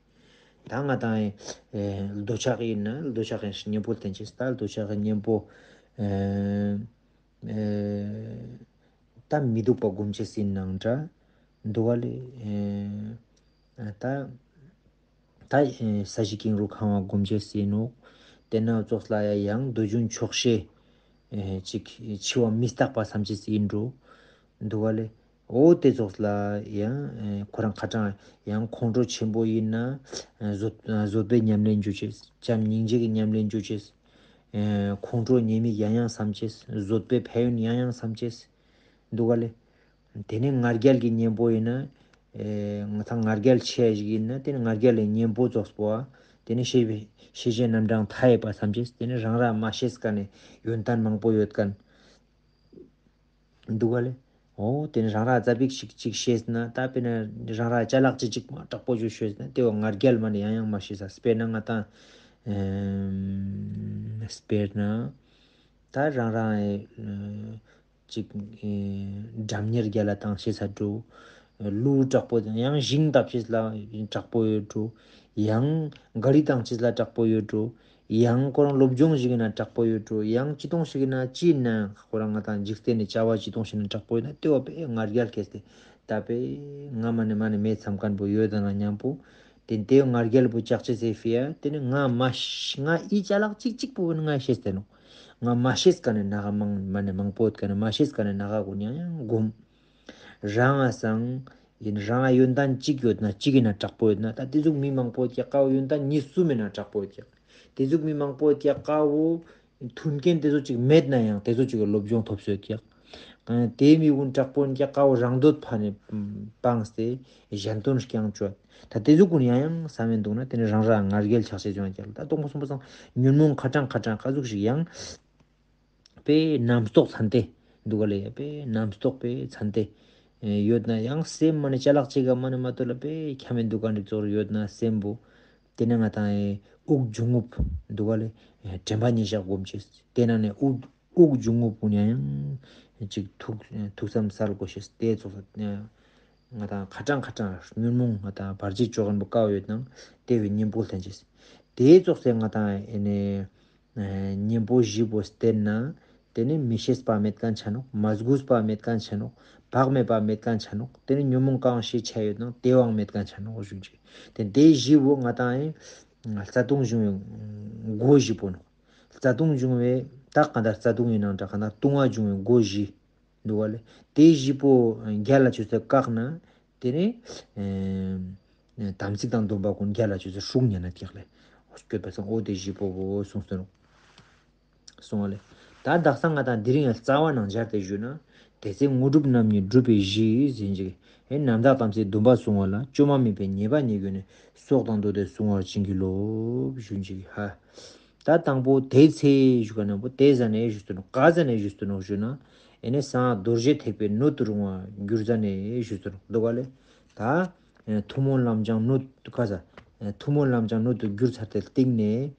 ད་ང་ཏང་ཨེ་འདོད་ཆགས་ཨིན་ན་འདོད་ཆགས་ཨིན་གཉེན་པོ་བསྟེན་ཅེས། ད་འདོད་ཆགས་གཉེན་པོ་ཨེ་ཨེ་ད་མི་སྡུག་པ་སྒོམ་ཅེས་ཨིན་ནང་འདྲ་འདུག་ག་ལེ། ཨེ་ད་ད་ས་གཞི་ཀེང་རུས་ཁང་བ་སྒོམ་ཅེས་ཨིན་ནོག་དེ་ན་ཙོགས་ལ་ཡ་ཡང་འདོད་འཇོ་ཆོག་ཤེས་ཅིག་འཆི་བ་མི་རྟག་པ་བསམ་ཅེས་ཨིན་འགྲོ་འདུག་ག་ལེ། འོ་དེ་ཙོགས་ལ་ཡང་ཁོ་རང་ཁ་གྲངས་ཡང་ཁོང་ཁྲོ་ཆེན་པོ་ཨིན་ན་བཟོད་བཟོད་པའི་ཉམས་ལེན་འཇུ་ཅེས། བྱམས་སྙིང་རྗེ་གི་ཉམས་ལེན་འཇུ་ཅེས། ཁོང་ཁྲོ་ཉེས་དམིགས་ཡང་ཡང་བསམ་ཅེས། བཟོད་པའི་ཕན་ཡོན་ཡང་ཡང་བསམ་ཅེས་འདུག་ག་ལེ། དེ་ནེ་ང་རྒྱལ་གྱི་གཉེན་པོ་ཨིན་ན། ཨེ་ང་ཏང་ང་རྒྱལ་ཆེ་ཞིག་ཨིན་ན་དེ་ནེ་ང་རྒྱལ་ལས་གཉེན་པོ་ཙོགས་པོ་ཨ། དེ་ནེ་ཤེས་ཤེས་བྱའི་རྣམ་གྲངས་མཐའ་ཡས་པ་བསམ་ཅེས། དེ་ནེ་རང་ར་མ་ཤེས་མཁན་ནི་ཡོན་ཏན་མང་པོ་ཡོད་མཁན་འདུག་ག་ལེ། འོ་དེ་ནེ་རང་ར་ཙ་པིག་ཞིག་ཅིག་ཤེས་ན་ད་དཔེར་ན་རང་ར་ཅ་ལག་ཅིག་ཅིག་མ་དྲག་པོ་ཅིག་ཤེས་ན་དེ་བོ་ང་རྒྱལ་མ་ནེ་ཡང་ཡང་མ་ཤེས་ས། དཔེར་ན་ང་ཏང་ཨེ་དཔེར་ན་ད་རང་རང་ཨེ། ཅིག་ཨེ་སྒྲ་སྙན་རྒྱལ་ལ་བཏང་ཤེས་ས་འགྲོ། གླུ་དྲག་པོ་དང་ཡང་ཞིང་བཏབ་ཤེས་ལ་དྲག་པོ་ཡོད་འགྲོ། ཡང་ག་རི་བཏང་ཤེས་ལ་དྲག་པོ་ཡོད་འགྲོ། ཡང་ཁོ་རང་སློབ་སྦྱོང་ཞིག་ཡིན་ན་དྲག་པོ་ཡོད་འགྲོ། ཡང་ཅི་ཏོང་ཞིག་ཡིན་ན་ཅི་ཡིན་ན་ཁོ་རང་ང་དང་འཇིག་རྟེན་ནི་བྱ་བ་ཅི་ཏོང་ཞིག་ཡིན་ན་དྲག་པོ་ཡོད་ན་དེ་བོ་པེ་ང་རྒྱལ་སྐྱེས་ཏེ་ད་པེ་ང་མ་ནེ་མ་ནེ་མེད་བསམ་མཁན་པོ་ཡོད་ན་མཉམ་པོ། དེ་དེ་ང་རྒྱལ་པོ་ཅག་ཅེས་སེ་ཕི་ཡ་དེ་ནི་ང་མ་ཤ་ང་ཨི་ཅ་ལག་ཅིག་ཅིག་པོ་ང་ཤེས་ཏེ་ནོག་ང་མ་ཤེས་ཀ་ནེ་ན་ག་མང་མ་ནེ་མང་པོ་ཡོད་ཀ་ནེ་མ་ཤེས་ཀ་ནེ་ན་ག་གུན་ཡང་ཡང་སྒོམ། རང་ང་སང་ཡིན་རང་ང་ཡོན་ཏན་ཅིག་ཡོད་ན་ཅིག་ཡིན་ན་དྲག་པོ་ཡོད་ན་ད་དེ་ཟུག་མི་མང་པོ་ཡོད་ཀྱག་ཀ་བོ་ཡོན་ཏན་གཉིས་གསུམ་ཡིན་ན་དྲག་པོ་ཡོད་ཀྱག་དེ་ཟུག་མི་མང་པོ་ཡོད་ཀྱག་ཀ་བོ་མཐུན་རྐྱེན་དེ་ཚོ་ཅིག་མེད་ན་ཡང་དེ་ཚོ་ཅིག་གི་སློབ་སྦྱོང་ཐོབ་སོད་ཀྱག་དེ་མི་གུན་དྲག་པོ་ཡིན་ཀྱག་ཀ་བོ་རང་འདོད་ཕ་ནེ་སྤངས་ཏེ་གཞན་དོན་རྐྱང་བཅོས། ད་དེ་ཟུག་གུན་ཡང་ཡང་བསམ་མེད་འདུག་ན་དེ་ནི་རང་རང་ང་རྒྱལ་ཆགས་ཤེས་ཡོང་ཀྱག་ད་དོག་མོ་སོང་པ་སང་ཉོན་མོངས་ཁ་གྲངས་ཁ་གྲངས་ཀ་ཟུག་ཞིག་ཡང་པེ་རྣམ་རྟོག་ཚན་ཏེ་འདུག་ག་ལེ། པེ་རྣམ་རྟོག་པེ་ཚན་ཏེ་ཡོད་ན་ཡང་སེམས་མ་ནེ་ཅ་ལག་ཅིག་ག་མ་ནེ་མ་ཏོ་ལ་པེ་ཁྱམ་མེ་འདུག་ག་འགྲིག་ཙོག་ཡོད་ན་སེམས་པོ་དེ་ནི་ང་དང་ཨེ་དབུགས་འབྱུང་རྔུབ་འདུག་ག་ལེ། དྲན་པ་ཉིད་བཞག་སྒོམ་ཅེས་དེ་ནང་ནེ་དབུགས་དབུགས་འབྱུང་རྔུབ་ཀུན་ཡང་ཡང་ཅིག་ཐུགས་ཐུགས་བསམ་གསལ་དགོས་ཤེས་དེ་ཙོགས་ང་དང་ཁ་གྲངས་ཁ་གྲངས་ཉོན་མོངས་ང་དང་བར་ཆད་བཅོ་མཁན་པོ་ཀ་བོ་ཡོད་ནང་དེ་བོའི་གཉེན་པོ་ལྷན་ཅེས་དེ་ཙོགས་སེ་ང་དང་ཨེ་ནེ་གཉེན་པོ་བཞི་པོ་བསྟེན་ན་དེ་ནི་མི་ཤེས་པ་མེད་མཁན་ཆ་ནོག་མ་གུས་པ་མེད་མཁན་ཆ་ནོག་བག་མེད་པ་མེད་མཁན་ཆ་ནོག་དེ་ནི་ཉོན་མོངས་གང་ཤེས་ཆ་ཡོད་ནང་དེ་བོའང་མེད་མཁན་ཆ་ནོག་ཞུ་ཅིག་དེ་དེ་བཞི་པོ་ང་དང་ཨེ་རྩ་ལྟུང་གཞུང་བའི་སྒོ་བཞི་པོ་ནོག་རྩ་ལྟུང་འབྱུང་བའི་ད་གང་ལྟར་རྩ་ལྟུང་ཡིན་ནང་འདྲ་གང་ལྟར་ལྟུང་བ་འབྱུང་བའི་སྒོ་བཞི་འདུག་བ་ལེ། དེ་བཞི་པོ་རྒྱལ་ལ་ཆུ་ཚོད་བཀག་ན་དེ་ནི་ཨེ་དམ་ཚིག་དང་སྡོམ་པ་ཀུན་རྒྱལ་ལ་ཆུ་ཚོད་སྲུང་ཉན་ན་ཐེག་ལེ། སྐྱོད་པ་སང་འོ་དེ་བཞི་པོ་བོ་གསུངས་སོ་ནོག་གསུང་བ་ལེ། ད་དག་ས་ང་དང་དེ་རིང་ཡང་རྩ་བ་ནང་སྦྱར་ཏེ་ཞུ་ན། དེ་ཚེ་དངོས་གྲུབ་རྣམ་གཉིས་སྒྲུབ་པའི་གཞི་ཟེར་ཅིག་ཨེ་རྣམ་དག་དམ་ཚིག་སྡོམ་པ་བསྲུང་བ་ལ་བཅོས་མ་མེད་པའི་ཉེས་པ་ཉེས་གྱུར་ནས་སྲོག་དང་བསྡོས་ཏེ་བསྲུང་བར་བྱིན་གྱིས་རློབས་ཞུ་ཅིག་ཧ། ད་དང་པོ་དེ་ཚེ་ཞུ་ག་ན་པོ་དེ་ཟ་ནེ་ཞུ་སྟོན་ནོག་ག་ཟ་ནེ་ཞུ་སྟོན་ནོག་ཞུ་ན། ཨེ་ནེ་སང་རྡོ་རྗེ་ཐེག་པའི་སྣོད་དུ་རུང་བར་གྱུར་ཟ་ནེ་ཞུ་སྟོན་ནོག་འདུག་ག་ལེ། ད་ཐུན་མོང་ལམ་སྦྱང་སྣོད་དུ་ག་ཟ་ཐུན་མོང་ལམ་སྦྱང་སྣོད་དུ་གྱུར་ཚར་ཏེ་སྟིང་ནེ།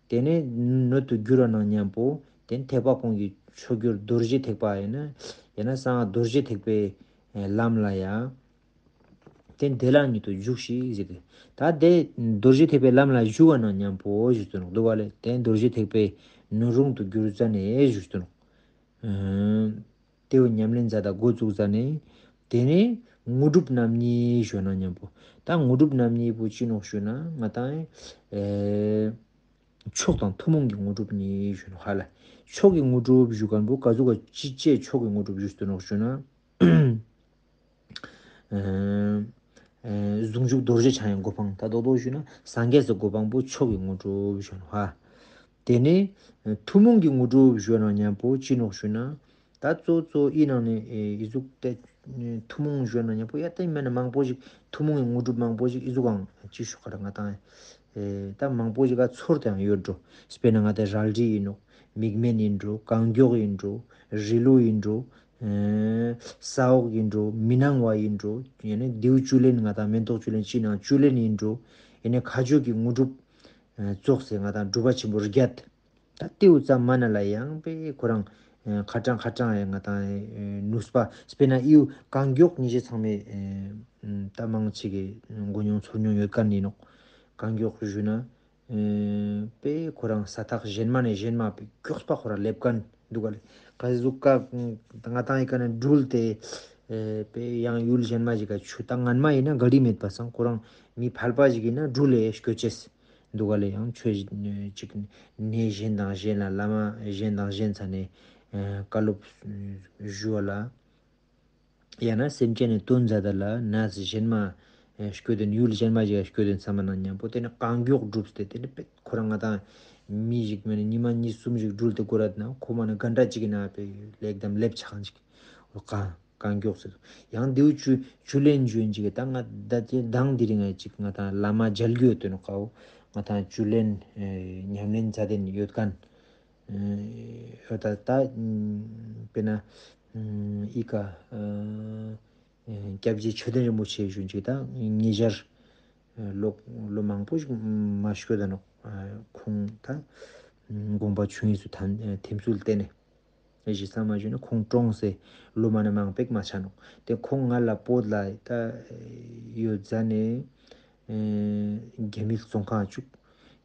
དེ་ནེ་སྣོད་དུ་གྱུར་བ་ནང་མཉམ་པོ་དེ་ནེ་ཐེག་པ་གོང་གི་མཆོག་གྱུར་རྡོ་རྗེ་ཐེག་པ་ཡིན་ན་ཡིན་ན་སང་རྡོ་རྗེ་ཐེག་པའི་ལམ་ལ་ཡ། དེ་དེ་ལ་ཉིད་དུ་འཇུག་ཤིག་ཟེར་ཏེ། ད་དེ་རྡོ་རྗེ་ཐེག་པའི་ལམ་ལ་ཞུགས་པ་ནང་མཉམ་པོ་ཞུ་སྟོན་ནོག་འདུག་བ་ལེ། དེ་རྡོ་རྗེ་ཐེག་པའི་སྣོད་རུང་དུ་གྱུར་ཟ་ནེ་ཞུ་སྟོན་ནོག་དེ་བོ་ཉམས་ལེན་མཛད་ད་འགོ་བཙུགས་ཟ་ནེ། དེ་ནེ་དངོས་གྲུབ་རྣམ་གཉིས་ཞུ་ན་མཉམ་པོ། ད་དངོས་གྲུབ་རྣམ་གཉིས་པོ་ཅི་ནོག་ཞུ་ན་ང་དང་ཨེ། མཆོག་དང་ཐུན་མོང་གི་དངོས་གྲུབ་གཉིས་ཞུ་ནོག་ཧ་ལ། མཆོག་གི་དངོས་གྲུབ་ཞུ་མཁན་པོ་ག་ཟུག་ག་ཅི་ཅེས་མཆོག་གི་དངོས་གྲུབ་ཞུ་སྟོན་ནོག་ཞུ་ན། ཨེ་ཨེ་ཟུང་འཇུག་རྡོ་རྗེ་འཆང་ཡང་གོ་འཕང་ད་རྡོག་རྡོག་ཞུ་ན་སངས་རྒྱས་སུ་གོ་འཕང་པོ་མཆོག་གི་དངོས་གྲུབ་ཞུ་ནོག་ཧ། དེ་ནེ་ཐུན་མོང་གི་དངོས་གྲུབ་ཞུ་ན་མཉམ་པོ་ཅི་ནོག་ཞུ་ན། ད་གཙོ་གཙོ་ཨི་ནང་ནེ་ཨེ་ཨི་ཟུག་དེ་ཐུན་མོང་ཞུ་ན་མཉམ་པོ་ཡ་ད་མེད་ན་མང་པོ་ཞིག་ཐུན་མོང་གི་དངོས་གྲུབ་མང་པོ་ཞིག་ཨི་ཟུག་གང་ཅི་ཞུ་ག་ར་ང་དང་ཨེ་ད་མང་པོ་ཞིག་ག་ཚོར་དང་ཡོད་འགྲོ། དཔེར་ན་ང་དང་རལ་གྲི་ཡིན་འགྲོ། མིག་སྨན་ཡིན་འགྲོ། རྐང་མགྱོགས་ཡིན་འགྲོ། རི་ལུ་ཡིན་འགྲོ། ཨེ་ས་འོག་ཡིན་འགྲོ། མི་སྣང་བ་ཡིན་འགྲོ། ཡང་ན་རྡེའུ་བཅུད་ལེན་ང་དང་མེ་ཏོག་བཅུད་ལེན་ཅི་ནང་བཅུད་ལེན་ཡིན་འགྲོ། ཡང་ན་ཁ་རྗེ་གི་དངོས་གྲུབ་ཨེ་ཙོགས་སེ་ང་དང་སྒྲུབ་པ་ཆེན་པོ་བརྒྱད། ད་དེའུ་ཙམ་མ་ན་ལ་ཡང་པེ་ཁོ་རང་ཨེ་ཁ་གྲངས་ཁ་གྲངས་ཡང་ང་དང་ཨེ་ནུས་པ་དཔེར་ན་ཨིའུ་རྐང་མགྱོགས་ཉིས་ཅེས་ཚང་མེ་ཨེ་ད་མང་ཆེ་གི་མགོ་མྱོང་ཚོར་མྱོང་ཡོད་མཁན་ཡིན་ནོག་རྐང་མགྱོགས་ཞུ་ན་ཨེ་པེ་ཁོ་རང་ས་ཐག་གཞན་མ་ནེ་གཞན་མ་པེ་མགྱོགས་པ་ཁོ་རང་སླེབས་མཁན་འདུག་ག་ལེ། ག་ཟུག་ག་ང་དང་ཨི་ཀ་ནེ་འགྲུལ་ཏེ་ཨེ་པེ་ཡང་ཡུལ་གཞན་མ་ཞིག་ག་ཆུ་ད་སྔན་མ་ཡིན་ན་ག་རི་མེད་པ་སང་ཁོ་རང་མི་ཕལ་པ་ཞིག་ཡིན་ན་འགྲུལ་ལེ་སྐྱོད་ཅེས། འདུག་ག་ལེ། ཡང་ཆོས་ཅིག་གནས་གཞན་དང་གཞན་ལ་བླ་མ་གཞན་དང་གཞན་ཚ་ནེ་ཨེ་བཀའ་སློབ་ཞུ་བ་ལ། ཡང་ན་སེམས་ཅན་ནི་དོན་མཛད་ད་ལ་གནས་གཞན་མ་ཨེ་སྐྱོད་དོན་ཡུལ་གཞན་མ་ཞིག་སྐྱོད་དོན་ཚང་མ་ནང་མཉམ་པོ་དེ་ནི་རྐང་མགྱོགས་བསྒྲུབས་ཏེ་དེ་ནི་པེ་ཁོ་རང་ང་དང་མི་ཞིག་མེད་ན་ཉི་མ་གཉིས་གསུམ་ཞིག་འགྲུལ་ཏེ་འགོར་རད་ན་ཁོ་མ་ནི་གན་ཊ་ཅིག་གི་ནང་པེ་ལེགས་དམ་ལེབ་ཆགས་ཅིག་རྐང་། རྐང་མགྱོགས་ཟེར། ཡང་རྡེའུ་བཅུད་བཅུད་ལེན་ཞུ་ཡིན་ཅིག་ད་ང་ད་དེ་དང་དེ་རིང་ང་ཅིག་ང་དང་བླ་མ་མཇལ་རྒྱུ་ཡོད་དོ་ནོ་ཀའོ། ང་དང་བཅུད་ལེན་ཨེ་ཉམས་ལེན་མཛད་དེ་ཡོད་མཁན། ཨེ་ཡོད་ད་ད་དཔེར་ན་ཨེ་ཨི་ཀ་ཨེ་སྐྱབས་རྗེ་ཆོས་ལྡན་རིན་པོ་ཆེ་ཞུ་ཡིན་ཅིག་ད་ཉེ་ཆར་ཨེ་ལོ་ལོ་མང་པོ་ཞིག་མ་ཤོད་ད་ནོ། ཨེ་ཁོང་ད་དགོངས་པ་ཆོས་དབྱིངས་སུ་ཐིམ་ཚུལ་བསྟན་ནས། ཞིག་བསམ་མ་ཞུ་ན་ཁོང་གྲོངས་སེ་ལོ་མ་ནེ་མང་པོ་ཞིག་མ་ཆ་ནོག། ཏེ་ཁོང་ང་ལ་བོད་ལ་ད་ཡོད་ཟ་ནེ་ཨེ་རྒྱ་མིའི་བཙོན་ཁང་བཅུག།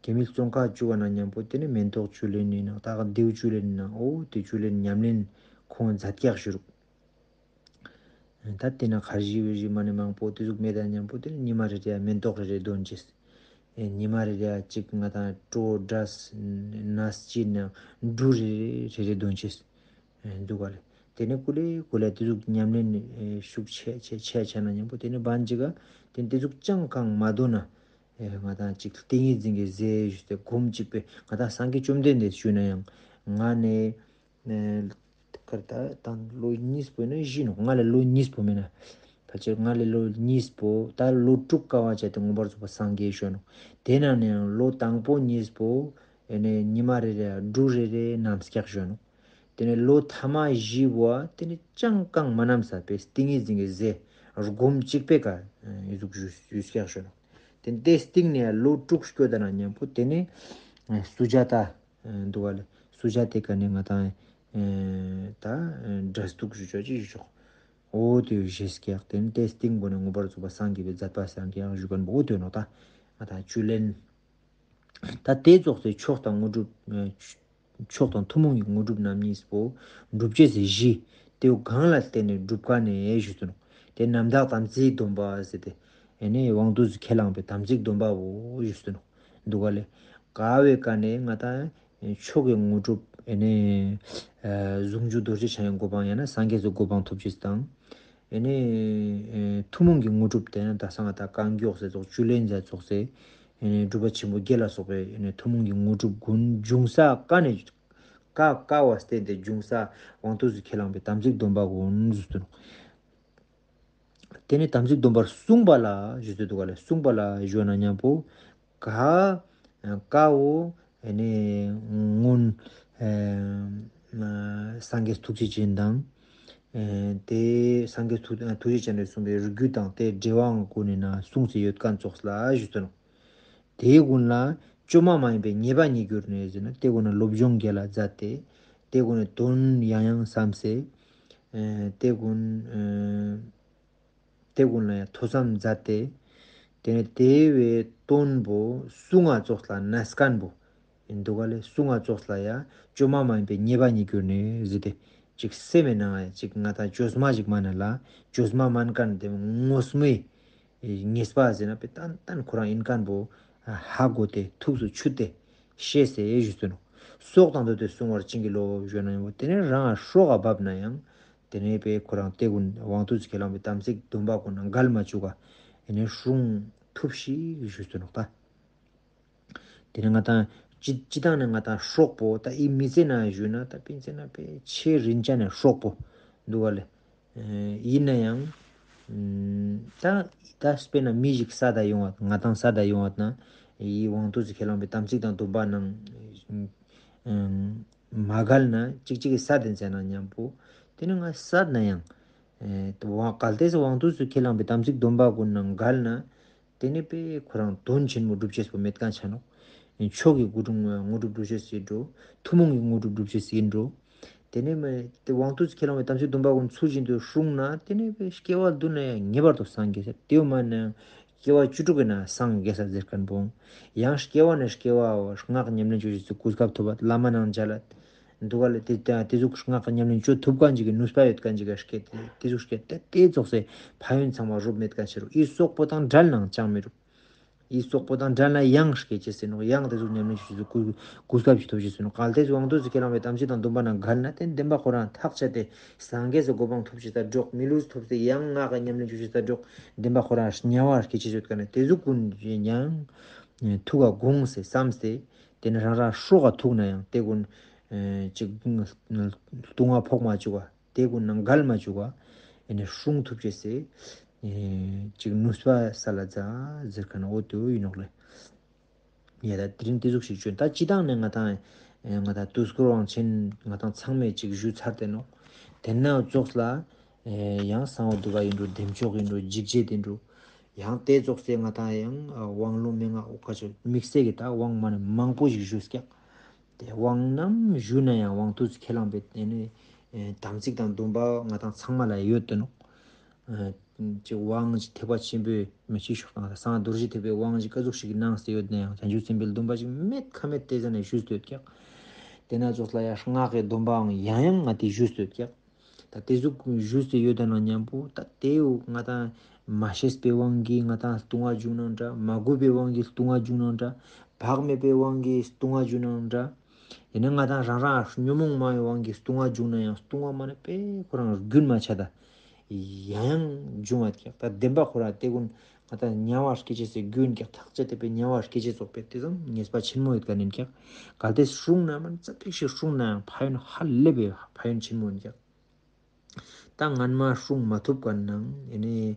རྒྱ་མིའི་བཙོན་ཁང་བཅུག་པ་ན་མཉམ་པོ་ཏེ་ནེ་མེན་ཏོག་ཅུ་ལེན་ནི་ནང་ད་ག་དེའུ་ཅུ་ལེན་ནང་འོ་ཏེ་ཅུ་ལེན་ཉམས་ལེན་ཁོང་མཛད་ཀྱག་ཞུ་རུག། ད་ཏེ་ན་ཁར་ཇི་བེ་ཇི་མ་ནེ་མང་པོ་ཏེ་ཟུག་མེད་ད་མཉམ་པོ་ཏེ་ནེ་ཉི་མ་རེ་རེ་མེན་ཏོག་རེ་རེ་དོན་ཅེས། ཨེ་ཉི་མ་རེ་རེ་ཅིག་ང་ཏང་གྲོ་འབྲས་ནས་ཅི་ན་འབྲུ་རེ་རེ་རེ་རེ་དོན་ཅེས། ཨེ་འདུག་ག་ལེ། ཏེ་ནེ་ཀུ་ལེ་ཀུ་ལེ་ཏེ་ཟུག་ཉམས་ལེན་ཨེ་ཤུགས་ཆེ་ཆེ་ཆེ་ཆ་ན་མཉམ་པོ་ཏེ་ནེ་བན་ཅིག་ག་ཏེ་ཏེ་ཟུག་ཅང་གང་མ་དོན་ན་ཨེ་ང་ཏང་ཅིག་ཏིང་ངེ་འཛིན་གྱི་ཟས་ཞུས་ཏེ་སྒོམ་ཅིག་པའི་ང་ཏང་སངས་རྒྱས་བཅོམ་ལྡན་འདས་ཞུས་ན་ཡང་ང་ནེ་ཨེ་ཁར་ད་ད་ལོ་གཉིས་པོ་ནེ་བཞི་ནོག། ང་ལ་ལོ་གཉིས་པོ་མེད་ན་ཕལ་ཆེར་ང་ལ་ལོ་གཉིས་པོ་ད་ལོ་དྲུག་ཀ་བ་ཆ་ཏེ་མངོན་པར་རྫོགས་པ་སངས་རྒྱས་ཞུ་ནོག། ཏེ་ན་ནེ་ཡང་ལོ་དང་པོ་གཉིས་པོ་ཨེ་ནེ་ཉི་མ་རེ་རེ་འབྲུ་རེ་རེ་ནམ་སྐྱག་ཞུ་ནོག། ཏེ་ནེ་ལོ་ཐ་མ་བཞི་བོ་ཏེ་ནེ་ཅང་གང་མ་ནམ་ས་པའི་ཏིང་ངེ་འཛིན་གྱི་ཟས་སྒོམ་ཅིག་པའི་ཀ་ཨེ་ཟུག་ཞུ་ཞུ་སྐྱག་ཞུ་ནོག། ཏེ་ཏེ་སྟིང་ནེ་ལོ་དྲུག་སྐྱོད་ད་ན་མཉམ་པོ་ཏེ་ནེ་ཨེ་སུ་ཇཱ་ཏ་ཨེ་འདུག་ག་ལེ། སུ་ཇཱ་ཏའི་ཀ་ནེ་ང་ཏང་ཨེ་ད་ཨེ་འབྲས་ཐུག་ཞུ་ཆོག་ཅི་ཞུ་ཆོག། འོ་ཏེ་བཞེས་སྐྱག་ཏེ་ནེ་ཏེ་སྟིང་པོ་ནེ་མངོན་པར་རྫོགས་པ་སངས་རྒྱས་པའི་མཛད་པ་སངས་རྒྱས་ཞུ་མཁན་པོ་འོ་ཏེ་ནོག་ད། ང་ཏང་ཅུ་ལེན། ད་ཏེ་ཙོགས་སེ་མཆོག་དང་དངོས་གྲུབ་ཨེ་མཆོག་དང་ཐུན་མོང་གི་དངོས་གྲུབ་རྣམ་གཉིས་པོ་སྒྲུབ་བྱེད་ཟེར་བཞི། ཏེ་བོ་གང་ལ་བརྟེན་ནས་སྒྲུབ་ཀ་ནས་ཞུས་ཏེ་ནོག། ཏེ་རྣམ་དག་དམ་ཚིག་སྡོམ་པ་ཟེར་ཏེ་ཨེ་ནེ་དབང་དུས་སུ་ཁས་བླངས་པའི་དམ་ཚིག་སྡོམ་པ་བོ་ཞུས་ཏེ་ནོག། འདུག་ག་ལེ། ཀ་བོའི་ཀ་ནེ་ང་ཏང་མཆོག་གི་དངོས་གྲུབ་ཨེ་ནེ་ཨ་ཟུང་འཇུག་རྡོ་རྗེ་འཆང་གི་གོ་འཕང་ཡང་ན་སངས་རྒྱས་སི་གོ་འཕང་ཐོབ་ཅེས་དང་། ཨེ་ནེ་ཨེ་ཐུན་མོང་གི་དངོས་གྲུབ་ཏེ་ནེ་ད་སང་ང་ཏང་རྐང་མགྱོགས་ཟེར་ཙོགས་ཅུ་ལེན་ཟེར་ཙོགས་སེ་ཨེ་ནེ་སྒྲུབ་པ་ཆེན་པོ་བརྒྱད་ལ་སོགས་པའི་ཨེ་ནེ་ཐུན་མོང་གི་དངོས་གྲུབ་ཀུན་འབྱུང་ས་ཀ་ནེ་ཀ་ཀ་བ་བརྟེན་ཏེ་འབྱུང་ས་དབང་དུས་སུ་ཁས་བླངས་པའི་དམ་ཚིག་སྡོམ་པ་ཀུན་ཞུས་ཏེ་ནོག། ཏེ་ནེ་དམ་ཚིག་སྡོམ་པར་གསུངས་པ་ལ་ཞུས་ཏེ་འདུག་ག་ལེ། གསུངས་པ་ལ་ཞུ་ན་མཉམ་པོ་ཀ་ཀ་བོ་ཨེ་ནེ་སྔོན་ཨེ་སངས་རྒྱས་ཐུགས་རྗེ་ཅན་དང་ཨེ་ཏེ་སངས་རྒྱས་ཐུགས་ཐུགས་རྗེ་ཅན་ལས་གསུངས་པའི་རིགས་རྒྱུད་དང་ཏེ་འགྲེལ་པའང་ཀུན་ནེ་ན་གསུངས་སེ་ཡོད་མཁན་ཙོགས་ལ་ཞུས་ཏེ་ནོག། ཏེ་ཀུན་ལ་བཅོས་མ་མ་ཡིན་པའི་ཉེས་པ་ཉིད་གྱུར་ནས་ཟེར་ན་ཏེ་ཀུན་ལ་སློབ་སྦྱོང་རྒྱལ་ལ་མཛད་དེ་ཏེ་ཀུན་ལ་དོན་ཡང་ཡང་བསམ་སེ་ཨེ་ཏེ་ཀུན་ཨེ་ཏེ་ཀུན་ལ་ཡང་ཐོས་བསམ་མཛད་དེ། ཏེ་ནེ་ཏེ་བོའི་དོན་པོ་གསུང་ང་ཙོགས་ལ་གནས་མཁན་པོ་ཨིན་འདུག་ག་ལེ། གསུང་ང་ཙོགས་ལ་ཡང་བཅོས་མ་མ་ཡིན་པའི་ཉེས་པ་ཉིད་གྱུར་ནས་ཟེར་ཏེ་ཅིག་སེམས་མེད་ན་ཡང་ཅིག་ང་ཏང་བཅོས་མ་ཞིག་མ་ན་ལ་བཅོས་མ་མན་མཁན་ཏེ་ངོ་མའི་ཉེས་པ་ཟེར་ན་པེ་ཏན་ཏན་ཁོ་རང་ཨིན་མཁན་པོ་ཧ་གོ་སྟེ་ཐུགས་སུ་ཆུད་དེ་ཤེས་སེ་ཞུས་ཏེ་ནོག། སྲོག་དང་བསྡོས་ཏེ་བསྲུང་བར་བྱིན་གྱིས་རློབས་ཞུ་ན་ཡང་ཏེ་ནེ་རང་སྲོག་ག་བབ་ན་ཡང་ཏེ་ནེ་པེ་ཁོ་རང་ཏེ་ཀུན་དབང་དུས་སུ་ཁས་བླངས་པའི་དམ་ཚིག་སྡོམ་པ་ཀུན་ནང་འགལ་མ་བཅུག་ག་ཨེ་ནེ་སྲུང་ཐུབ་ཤིག་ཞུས་ཏེ་ནོག་ད། ཏེ་ནེ་ང་ཏང་སྤྱི་སྤྱི་བཏང་ནེ་ང་ཏང་སྲོག་པོ་ད་ཨི་མི་ཚེ་ནང་ཞུས་ན་ད་ཕན་ཚུན་ན་པེ་ཆེས་རིན་ཆེན་ནི་སྲོག་པོ་འདུག་ག་ལེ། ཨིན་ན་ཡང་ད་ད་དཔེར་ན་མི་ཞིག་བསད་ད་ཡོང་བ་ང་ཏང་བསད་ད་ཡོང་བ་ན་ཨི་དབང་དུས་སུ་ཁས་བླངས་པའི་དམ་ཚིག་དང་སྡོམ་པ་ནང་མ་འགལ་ན་ཅིག་ཅིག་གི་བསད་དེ་ཟེར་ན་མཉམ་པོ་ཏེ་ནེ་ང་བསད་ན་ཡང་ཨེ་དབང་གལ་ཏེ་དབང་དུས་སུ་ཁས་བླངས་པའི་དམ་ཚིག་སྡོམ་པ་ཀུན་ནང་འགལ་ན་ཏེ་ནེ་པེ་ཁོ་རང་དོན་ཆེན་མོ་སྒྲུབ་ཅེས་པོ་མེད་མཁན་ཆ་ནོག། མཆོག་གི་དངོས་གྲུབ་དངོས་གྲུབ་སྒྲུབ་ཅེས་ཨིན་འགྲོ། ཐུན་མོང་གི་དངོས་གྲུབ་སྒྲུབ་ཅེས་ཨིན་འགྲོ། ཏེ་ནེ་མ་ཏེ་དབང་དུས་སུ་ཁས་བླངས་པའི་དམ་ཚིག་སྡོམ་པ་ཀུན་ཚུལ་བཞིན་དུ་སྲུང་ན་ཏེ་ནེ་པེ་སྐྱེ་བ་བདུན་ན་ཡང་ངེས་པར་དུ་སངས་རྒྱས་ས། ཏེ་བོ་མ་ན་སྐྱེ་བ་བཅུ་དྲུག་གི་ནང་སངས་རྒྱས་ས་ཟེར་མཁན་པོ། ཡང་སྐྱེ་བ་ནེ་སྐྱེ་བ་བོ་སྔགས་ཉམས་ལེན་བཅོ་ཅེས་སི་གོ་སྐབས་ཐོབ་པ་བླ་མ་ནང་མཇལ་ལ། འདུག་ག་ལེ། ཏེ་ཏེ་ཏེ་ཟུག་སྔགས་ཉམས་ལེན་བཅོ་ཐུབ་མཁན་ཅིག་གི་ནུས་པ་ཡོད་མཁན་ཅིག་ག་སྐྱེ་ཏེ་ཏེ་ཟུག་སྐྱེ་ཏེ་ཏེ་ཙོགས་སེ་ཕན་ཡོན་ཚང་མ་རུབ་མེད་མཁན་ཆ་རུག། ཨི་སོག་པོ་དང་བྲལ་ནའང་ཅང་མི་རུག། ཨི་སོག་པོ་དང་བྲལ་ན་ཡང་སྐྱེ་ཅེས་ཨིན་ནོག། ཡང་ཏེ་ཟུག་ཉམས་ལེན་བཅོ་ཅེས་སི་གོ་གོ་སྐབས་ཅིག་ཐོབ་ཅེས་ཨིན་ནོག། གལ་ཏེ་དབང་དུས་སུ་ཁས་བླངས་པའི་དམ་ཚིག་དང་སྡོམ་པ་ནང་འགལ་ན་ཏེ་བདེན་པ་ཁོ་རང་ཐག་ཆད་དེ་སངས་རྒྱས་སི་གོ་འཕང་ཐོབ་ཅེས་ད་འགྲོགས། མི་ལུས་ཐོབ་སྟེ་ཡང་སྔགས་ཉམས་ལེན་བཅོ་ཅེས་ད་འགྲོགས། བདེན་པ་ཁོ་རང་དམྱལ་བར་སྐྱེ་ཅེས་ཡོད་མཁན་ནི་ཏེ་ཟུག་ཀུན་ཡང་ཐུགས་ཀ་དགོངས་སེ་བསམ་སྟེ། ཏེ་ནེ་རང་རང་སྲོག་ག་ཐུག་ན་ཡང་ཏེ་ཀུན་ཨེ་ཅིག་ལྟུང་བ་ཕོག་མ་བཅུག་པ་ཏེ་ཀུན་ནང་འགལ་མ་བཅུག་པ་ཨེ་ནེ་སྲུང་ཐུབ་ཅེས་སི་ཨེ་ཅིག་ནུས་པ་སལ་ལ་མཛད་ཟེར་མཁན་འོ་ཏེ་བོ་ཨིན་ནོག་ལེ། ཡ་ད་དེ་རིང་ཏེ་ཟུག་ཞིག་བྱོན། ད་སྤྱི་བཏང་ནེ་ང་ཏང་ཨེ་ང་ཏང་དུས་འཁོར་དབང་ཆེན་ང་ཏང་ཚང་མས་ཅིག་ཞུ་ཚར་ཏེ་ནོག། ཏེ་ནེ་ཙོགས་ལ་ཨེ་ཡང་གསང་བ་འདུས་པ་ཨིན་འགྲོ། བདེ་མཆོག་ཨིན་འགྲོ། འཇིགས་བྱེད་ཨིན་འགྲོ། ཡང་ཏེ་ཙོགས་སེ་ང་ཏང་ཡང་ཨ་དབང་ལུང་མན་ངག་འོ་ཁ་ཆོ་དམིགས་བསལ་གྱི་ད་དབང་མ་ནེ་མང་པོ་ཞིག་ཞུས་ཀྱག། དེ་དབང་ནམ་ཞུ་ན་ཡང་དབང་དུས་ཁས་བླངས་པའི་དེ་ནི་ཨེ་དམ་ཚིག་དང་སྡོམ་པ་ང་དང་ཚང་མ་ལ་ཡོད་དེ་ནོག་ཨེ་ཅིག་དབང་ཅིག་ཐེག་པ་ཆེན་པོའི་མི་ཅིག་ཤོག་དང་གསང་རྡོ་རྗེ་ཐེག་པའི་དབང་ཅིག་ག་ཟུག་ཞིག་གནང་སྟེ་ཡོད་ན་ཡང་བྱང་ཆུབ་སེམས་དཔའི་སྡོམ་པ་ཅིག་མེད་ཁ་མེད་དེ་ཟ་ནས་ཞུས་ཏེ་ཡོད་ཀྱག་དེ་ན་ཙོགས་ལ་ཡང་སྔགས་ཀྱི་སྡོམ་པའང་ཡང་ཡང་ང་དེ་ཞུས་ཏེ་ཡོད་ཀྱག་ད་དེ་ཟུག་ཞུས་ཏེ་ཡོད་ན་མཉམ་པོ་ད་དེའུ་ང་དང་མ་ཤེས་པའི་དབང་གིས་ང་དང་ལྟུང་བ་བྱུང་ནའང་འདྲ། མ་གུས་པའི་དབང་གིས་ལྟུང་བ་བྱུང་ནའང་འདྲ། བག་མེད་པའི་དབང་གིས་ལྟུང་བ་བྱུང་ནའང་འདྲ། ཡིན་ན་ང་དང་རང་རང་ཉོན་མོངས་མ་ཡི་དབང་གིས་ལྟུང་བ་བྱུང་ན་ཡང་ལྟུང་བ་མ་ནེ་པེ་ཁོ་རང་རྒྱུན་མ་ཆད་ད་ཡང་ཡང་འབྱུང་བ་ཀྱག་ད་བདེན་པ་ཁོ་རང་དེ་ཀུན་ང་དང་དམྱལ་བ་སྐྱེ་ཅེས་སི་རྒྱུ་ཡིན་ཀྱག་ཐག་བཅད་དེ་པེ་དམྱལ་བ་སྐྱེ་ཅེས་ཙོགས་པེ་དེ་ཙམ་ཉེས་པ་ཆེན་མོ་ཡོད་ཀ་ནིན་ཀྱག་གལ་ཏེ་སྲུང་ན་མ་ནེ་ཙ་པིག་ཞིག་སྲུང་ན་ཡང་ཕན་ཡོན་ཧ་ལས་པའི་ཕན་ཡོན་ཆེན་མོ་ཡིན་ཀྱག་ད་སྔན་མ་སྲུང་མ་ཐུབ་ཀ་ནང་ཡིན་ནི་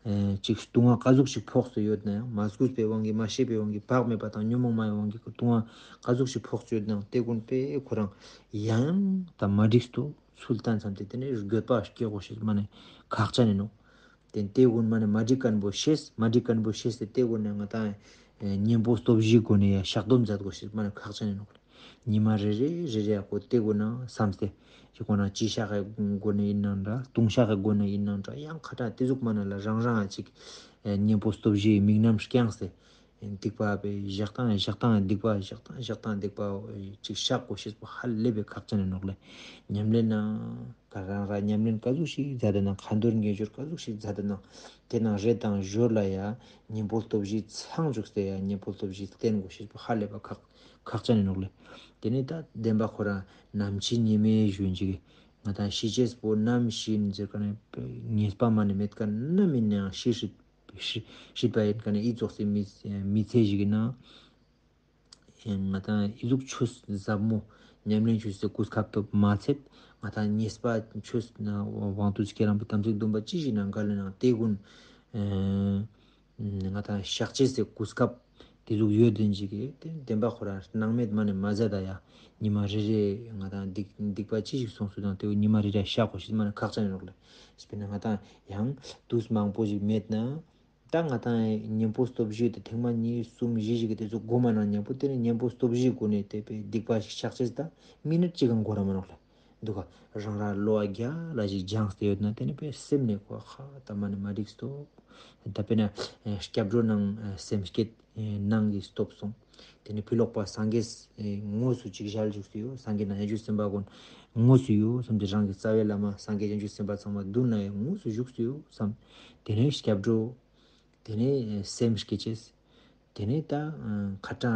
ཨེ་ཅིག་ལྟུང་བ་ག་ཟུག་ཞིག་ཕོག་སྟེ་ཡོད་ན་ཡང་མ་གུས་པའི་དབང་གིས་མ་ཤེས་པའི་དབང་གིས་བག་མེད་པ་དང་ཉོན་མོངས་མ་ཡི་དབང་གིས་ལྟུང་བ་ག་ཟུག་ཞིག་ཕོག་སྟེ་ཡོད་ན་ཡང་དེ་ཀུན་པེ་ཁོ་རང་ཡང་ད་མ་འགྲིགས་ཏོ་ཚུལ་བསྟན་བསམ་སྟེ་དེ་ནས་འགྱོད་པ་སྐྱེ་དགོས་ཤེས་མ་ནེ་ཁག་ཅན་ཡིན་ནོག་དེ་དེ་ཀུན་མ་ནེ་མ་འགྲིག་མཁན་པོ་ཤེས། མ་འགྲིག་མཁན་པོ་ཤེས་ཏེ་དེ་ཀུན་ནས་ང་དང་གཉེན་པོ་སྟོབས་བཞིའི་སྒོ་ནས་ཡང་བཤགས་སྡོམ་མཛད་དགོས་ཤེས་མ་ནེ་ཁག་ཅན་ཡིན་ནོག་ཉི་མ་རེ་རེ་རེ་རེ་ཡག་པོ་དེ་ཀུན་ན་བསམ་སྟེ་ཅིག་ཀུན་ན་ཅི་བཤགས་ཀྱི་སྒོ་ནས་ཡིན་ནའང་འདྲ། ལྟུང་བཤགས་ཀྱི་སྒོ་ནས་ཡིན་ནའང་འདྲ། ཡང་ཁ་ཏ་དེ་ཟུག་མ་ནེ་ལ་རང་རང་ཅིག་གཉེན་པོ་སྟོབས་བཞིའི་དམིགས་རྣམ་བསྐྱངས་ཏེ་སྡིག་པ་པའི་བཤགས་སྟངས་བཤགས་སྟངས་སྡིག་པ་བཤགས་སྟངས་བཤགས་སྟངས་སྡིག་པ་ཅིག་བཤགས་དགོས་ཤེས་པོ་ཧ་ལས་པའི་ཁག་ཅན་ཡིན་ནོག་ལེ། ཉམས་ལེན་ན་ག་རང་རང་ཉམས་ལེན་ག་ཟུག་ཞིག་མཛད་དེ་ན་ཁ་འདོན་དགེ་སྦྱོར་ག་ཟུག་ཞིག་མཛད་དེ་ན་དེ་ནང་རེ་དང་ཞོར་ལ་ཡང་གཉེན་པོ་སྟོབས་བཞི་ཚང་བཅུག་སྟེ་ཡང་གཉེན་པོ་སྟོབས་བཞི་བསྟེན་དགོས་ཤེས་པོ་ཧ་ལས་པ་ཁག་ཁག་ཅན་ཡིན་ནོག་ལེ། དེ་ནས་ད་བདེན་པ་ཁོ་རང་ནམ་འཆི་ཉི་མའི་ཞུན་ཅིག་ང་དང་ཤི་ཅེས་པོ་ནམ་ཤི་ཡིན་ཟེར་ག་ནས་ཉེས་པ་མ་ནེ་མེད་མཁན་ནམ་ཡིན་ནའང་ཤི་སྲིད་ཤི་སྲིད་པ་ཡིན་ག་ནས་ཨི་ཙོགས་སི་མི་མི་ཚེ་ཞིག་ཡིན་ན། ང་དང་ཨི་ཟུག་ཆོས་ཟབ་མོ་ཉམས་ལེན་ཆོས་སི་གོ་སྐབས་ཐོབ་མ་ཚད་ང་དང་ཉེས་པ་ཆོས་དབང་དུ་སྐྱེ་རང་པའི་དམ་ཚིག་སྡོམ་པ་ཅི་ཞིག་ནང་འགལ་ནའང་དེ་ཀུན་ང་དང་བཤགས་ཅེས་སི་གོ་སྐབས་དེ་ཟུག་ཡོད་དེ་ཅིག་གི་དེ་བདེན་པ་ཁོ་རང་སྣང་མེད་མ་ནེ་མ་མཛད་ད་ཡ། ཉི་མ་རེ་རེ་ང་དང་སྡིག་སྡིག་པ་ཅི་ཞིག་སོང་སུ་དང་དེ་ཉི་མ་རེ་རེ་བཤགས་དགོས་ཤེས་མ་ནེ་ཁག་ཅན་ཡིན་ནོག་ལེ། དཔེར་ན་ང་དང་ཡང་དུས་མང་པོ་ཞིག་མེད་ན། ད་ང་དང་གཉེན་པོ་སྟོབས་བཞི་དེ་ཐེངས་མ་གཉིས་གསུམ་བཞི་ཞིག་གི་དེ་ཚོ་གོ་མ་ནང་མཉམ་པོ་དེ་ནས་གཉེན་པོ་སྟོབས་བཞིའི་སྒོ་ནས་དེ་པའི་སྡིག་པ་ཞིག་བཤགས་ཅེས་ད་མི་ནིཊ་གཅིག་གང་གོ་ར་མ་ནོག་ལེ། འདུག་ག་རང་རང་བློ་རྒྱ་ལ་ཞིག་སྦྱངས་ཏེ་ཡོད་ན་དེ་ནས་པའི་སེམས་ནས་གོ་ཧ་ད་མ་ནེ་མ་འགྲིགས་ཏོ། ད་དཔེར་ན་སྐྱབས་འགྲོ་ནང་སེམས་བསྐྱེད་ནང་གི་སྟོབས་སོང་། དེ་ནས་ཕི་ལོག་པ་སངས་རྒྱས་དངོས་སུ་ཅིག་ཞལ་བཞུགས་སུ་ཡོད། སངས་རྒྱས་ནང་བཞུགས་སེམས་དཔའ་ཀུན་དངོས་སུ་ཡོད་བསམ་སྟེ་རང་གི་རྩ་བའི་བླ་མ་སངས་རྒྱས་བྱང་ཆུབ་སེམས་དཔའ་ཚང་མ་མདུན་ན་ཡང་དངོས་སུ་བཞུགས་སུ་ཡོད་བསམ། དེ་ནས་སྐྱབས་འགྲོ། དེ་ནས་སེམས་བསྐྱེད་ཅེས། དེ་ནས་ད་ཁ་ཏ་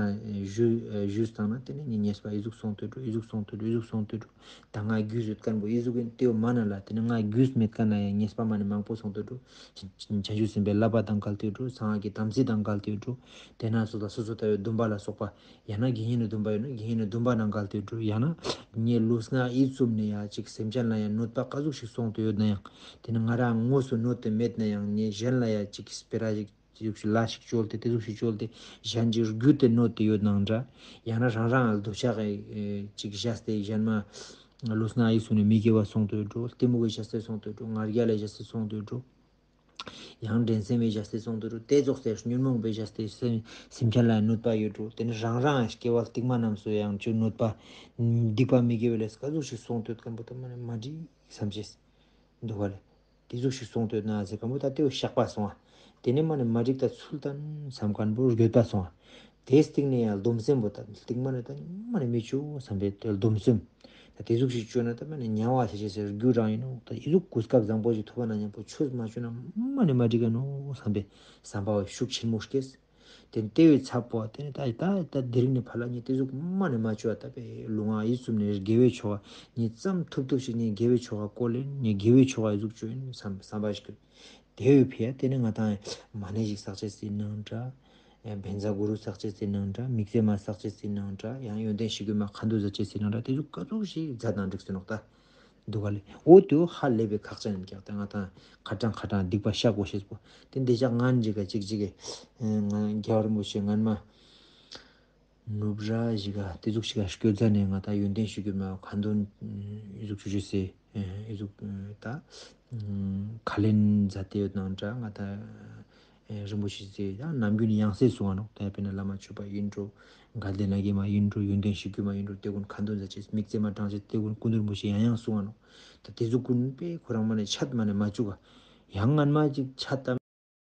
ཞུ་ཞུས་བཏང་ན་དེ་ནས་ངའི་ཉེས་པ་ཨི་ཟུག་སོང་སྟེ་འགྲོ། ཨི་ཟུག་སོང་སྟེ་འགྲོ། ཨི་ཟུག་སོང་སྟེ་འགྲོ། ད་ང་རྒྱུས་ཡོད་མཁན་པོ་ཨི་ཟུག་ཡིན་ཏེ་མ་ན་ལ་དེ་ནས་ང་རྒྱུས་མེད་མཁན་ན་ཡང་ཉེས་པ་མ་ནེ་མང་པོ་སོང་སྟེ་འགྲོ། བྱང་ཆུབ་སེམས་དཔའི་བསླབ་པ་དང་འགལ་ཏེ་འགྲོ། གསང་སྔགས་ཀྱི་དམ་ཚིག་དང་འགལ་ཏེ་འགྲོ། དེ་ན་སོ་ད་སོ་སོ་ལྟ་བའི་སྡོམ་པ་ལ་སོགས་པ། ཡང་ན་དགེ་བསྙེན་ནི་སྡོམ་པ་ཡོད་ན་དགེ་བསྙེན་ནི་སྡོམ་པ་ནང་འགལ་ཏེ་འགྲོ། ཡང་ན་ངའི་ལུས་ངག་ཡིད་གསུམ་ནས་ཡང་ཅིག་སེམས་ཅན་ལ་ཡང་གནོད་པ་ག་ཟུག་ཞིག་སོང་སྟེ་ཡོད་ན་ཡང་། དེ་ནི་ང་རང་དངོས་སུ་གནོད་དེ་མེད་ན་ཡང་ངས་གཞན་ལ་ཡང་ཅིག་སྤེ་ར་ཞིག་ཅིག་ལ་ཞིག་བཅོལ་ཏེ་དེ་ཟུག་ཞིག་བཅོལ་ཏེ་གཞན་གྱི་རྒྱུད་དེ་གནོད་དེ་ཡོད་ནའང་འདྲ། ཡང་ན་རང་རང་འདོད་ཆགས་ཀྱི་ཅིག་བཞག་སྟེ་གཞན་མ་ལུས་ངག་ཡིད་གསུམ་ནས་མི་དགེ་བ་སོང་སྟེ་འགྲོ། གཏི་མུག་གི་བྱ་སྤྱོད་སོང་སྟེ་འགྲོ། ང་རྒྱལ་ལ་བྱ་སྤྱོད་སོང་སྟེ་འགྲོ། ཡང་འགྲན་སེམས་པའི་བྱ་སྤྱོད་སོང་སྟེ་འགྲོ། དེ་ཙོགས་སེ་ཉོན་མོངས་པའི་བྱ་སྤྱོད་སེམས་སེམས་ཅན་ལ་གནོད་པ་ཡོད་འགྲོ། དེ་ནི་རང་རང་སྐྱེ་བ་རྟིང་མ་རྣམས་སུ་ཡང་ཅིག་གནོད་པ་སྡིག་པ་མི་དགེ་བའི་ལས་ག་ཟུག་ཞིག་སོང་སྟེ་ཡོད་མཁན་པོ་ད་མ་ནེ་མ་འགྲིག་བསམ་ཅེས་འདུག་ག་ལེ། དེ་ཟུག་ཞིག་སོང་སྟེ་ཡོད་ན་ཟེར་མཁན་པོ་ད་དེ་བོ་བཤགས་པ་སོང་བ། དེ་ནས་མ་ནེ་མ་འགྲིག་ད་ཚུལ་བསྟན་བསམ་མཁན་པོ་འགྱོད་པ་སོང་བ། དེའི་སྟེང་ནས་ཡང་སྡོམ་སེམས་པོ་ད་རྟིང་མ་ནེ་ད་མ་ནེ་མི་བཅོ་བསམ་པའི་དེ་སྡོམ་སེམས། ད་དེ་ཟུག་ཞིག་བཅོས་ན་ད་མ་ནེ་དམྱལ་བ་ཆ་ཅེས་སི་རྒྱུ་རང་ཡིན་ནོག་ད་ཨི་ཟུག་གོ་སྐབས་བཟང་པོ་ཞིག་ཐོབ་པ་ན་མཉམ་པོ་ཆོས་མ་བཅོས་ན་མ་ནེ་མ་འགྲིག་ག་ནོག་བསམ་པའི་བསམ་པ་བོ་ཤུགས་ཆེན་མོ་སྐྱེས། དེ་ལྟེ་བའི་ཚབ་པོ་དེ་ནི་ད་ད་ད་དེ་རིང་ནས་ཕར་ལ་ངས་དེ་ཟུག་མ་ནེ་མ་བཅོ་བ་ད་པའི་ལུས་ངག་ཡིད་གསུམ་ནས་དགེ་བའི་ཆོ་ག་ངས་ཙམ་ཐུབ་ཐུབ་ཞིག་ངས་དགེ་བའི་ཆོ་ག་བཀོལ་ལེན། ངས་དགེ་བའི་ཆོ་ག་ཨི་ཟུག་བཅོ་ཡིན་བསམ་བསམ་པ་ཞིག་དེ་བོའི་ཕི་ཡ་དེ་ནི་ང་དང་མ་ཎི་ཞིག་བསགས་ཅེས་སི་ནང་འདྲ། བཛྲ་གུ་རུ་བསགས་ཅེས་སི་ནང་འདྲ། དམིགས་བརྩེ་མ་བསགས་ཅེས་སི་ནང་འདྲ། ཡང་ཡོན་ཏན་གཞིར་གྱུར་མ་ཁ་འདོན་མཛད་ཅེས་སི་ནང་འདྲ། དེ་ཚོ་ག་ཚོད་ཞིག་མཛད་དང་འགྲིག་སེ་ནོག་ད། འདུག་ག་ལེ། འོ་དེ་བོ་ཧ་ལས་པའི་ཁག་ཅན་ཡིན་ཀྱག་ད་ང་དང་ཁ་ཏ་ཁ་ཏ་སྡིག་པ་བཤགས་དགོས་ཤེས་པོ། དེ་འདི་ཅག་ངན་ཞིག་ག་ཅིག་ཅིག་གི་ང་རྒྱལ་བ་རིན་པོ་ཆེ་སྔན་མ། ནུབ་ར་ཞིག་ག་དེ་ཟུག་ཞིག་ག་སྐྱོད་ཟ་ནས་ང་ད་ཡོན་ཏན་གཞིར་གྱུར་མ་ཁ་འདོན་ཨི་ཟུག་ཆུ་ཆུ་སེ་ཨི་ཟུག་ད་ཁ་ལེན་མཛད་དེ་ཡོད་ནའང་འདྲ། ང་ད་ ཨེ་རིན་པོ་ཆེ་ཟེར་ཡང་ནམ་རྒྱུན་ཡང་སེ་གསུང་ང་ནོག། ད་ཡང་དཔེར་ན་བླ་མ་མཆོད་པ་ཡིན་འགྲོ། དགའ་ལྡན་ལྷ་བརྒྱ་མ་ཡིན་འགྲོ། ཡོན་ཏན་གཞིར་གྱུར་མ་ཡིན་འགྲོ། དེ་ཀུན་ཁ་འདོན་མཛད་ཅེས་དམིགས་བརྩེ་མ་དྲངས་ཅེས་དེ་ཀུན་སྐུ་མདུན་རིན་པོ་ཆེ་ཡང་ཡང་གསུང་ང་ནོག། ད་དེ་ཟུག་ཀུན་པས་ཁོ་རང་མ་ནེ་ཆད་མ་ནེ་མ་བཅུག་ག། ཡང་སྔན་མ་ཅིག་ཆད་ད།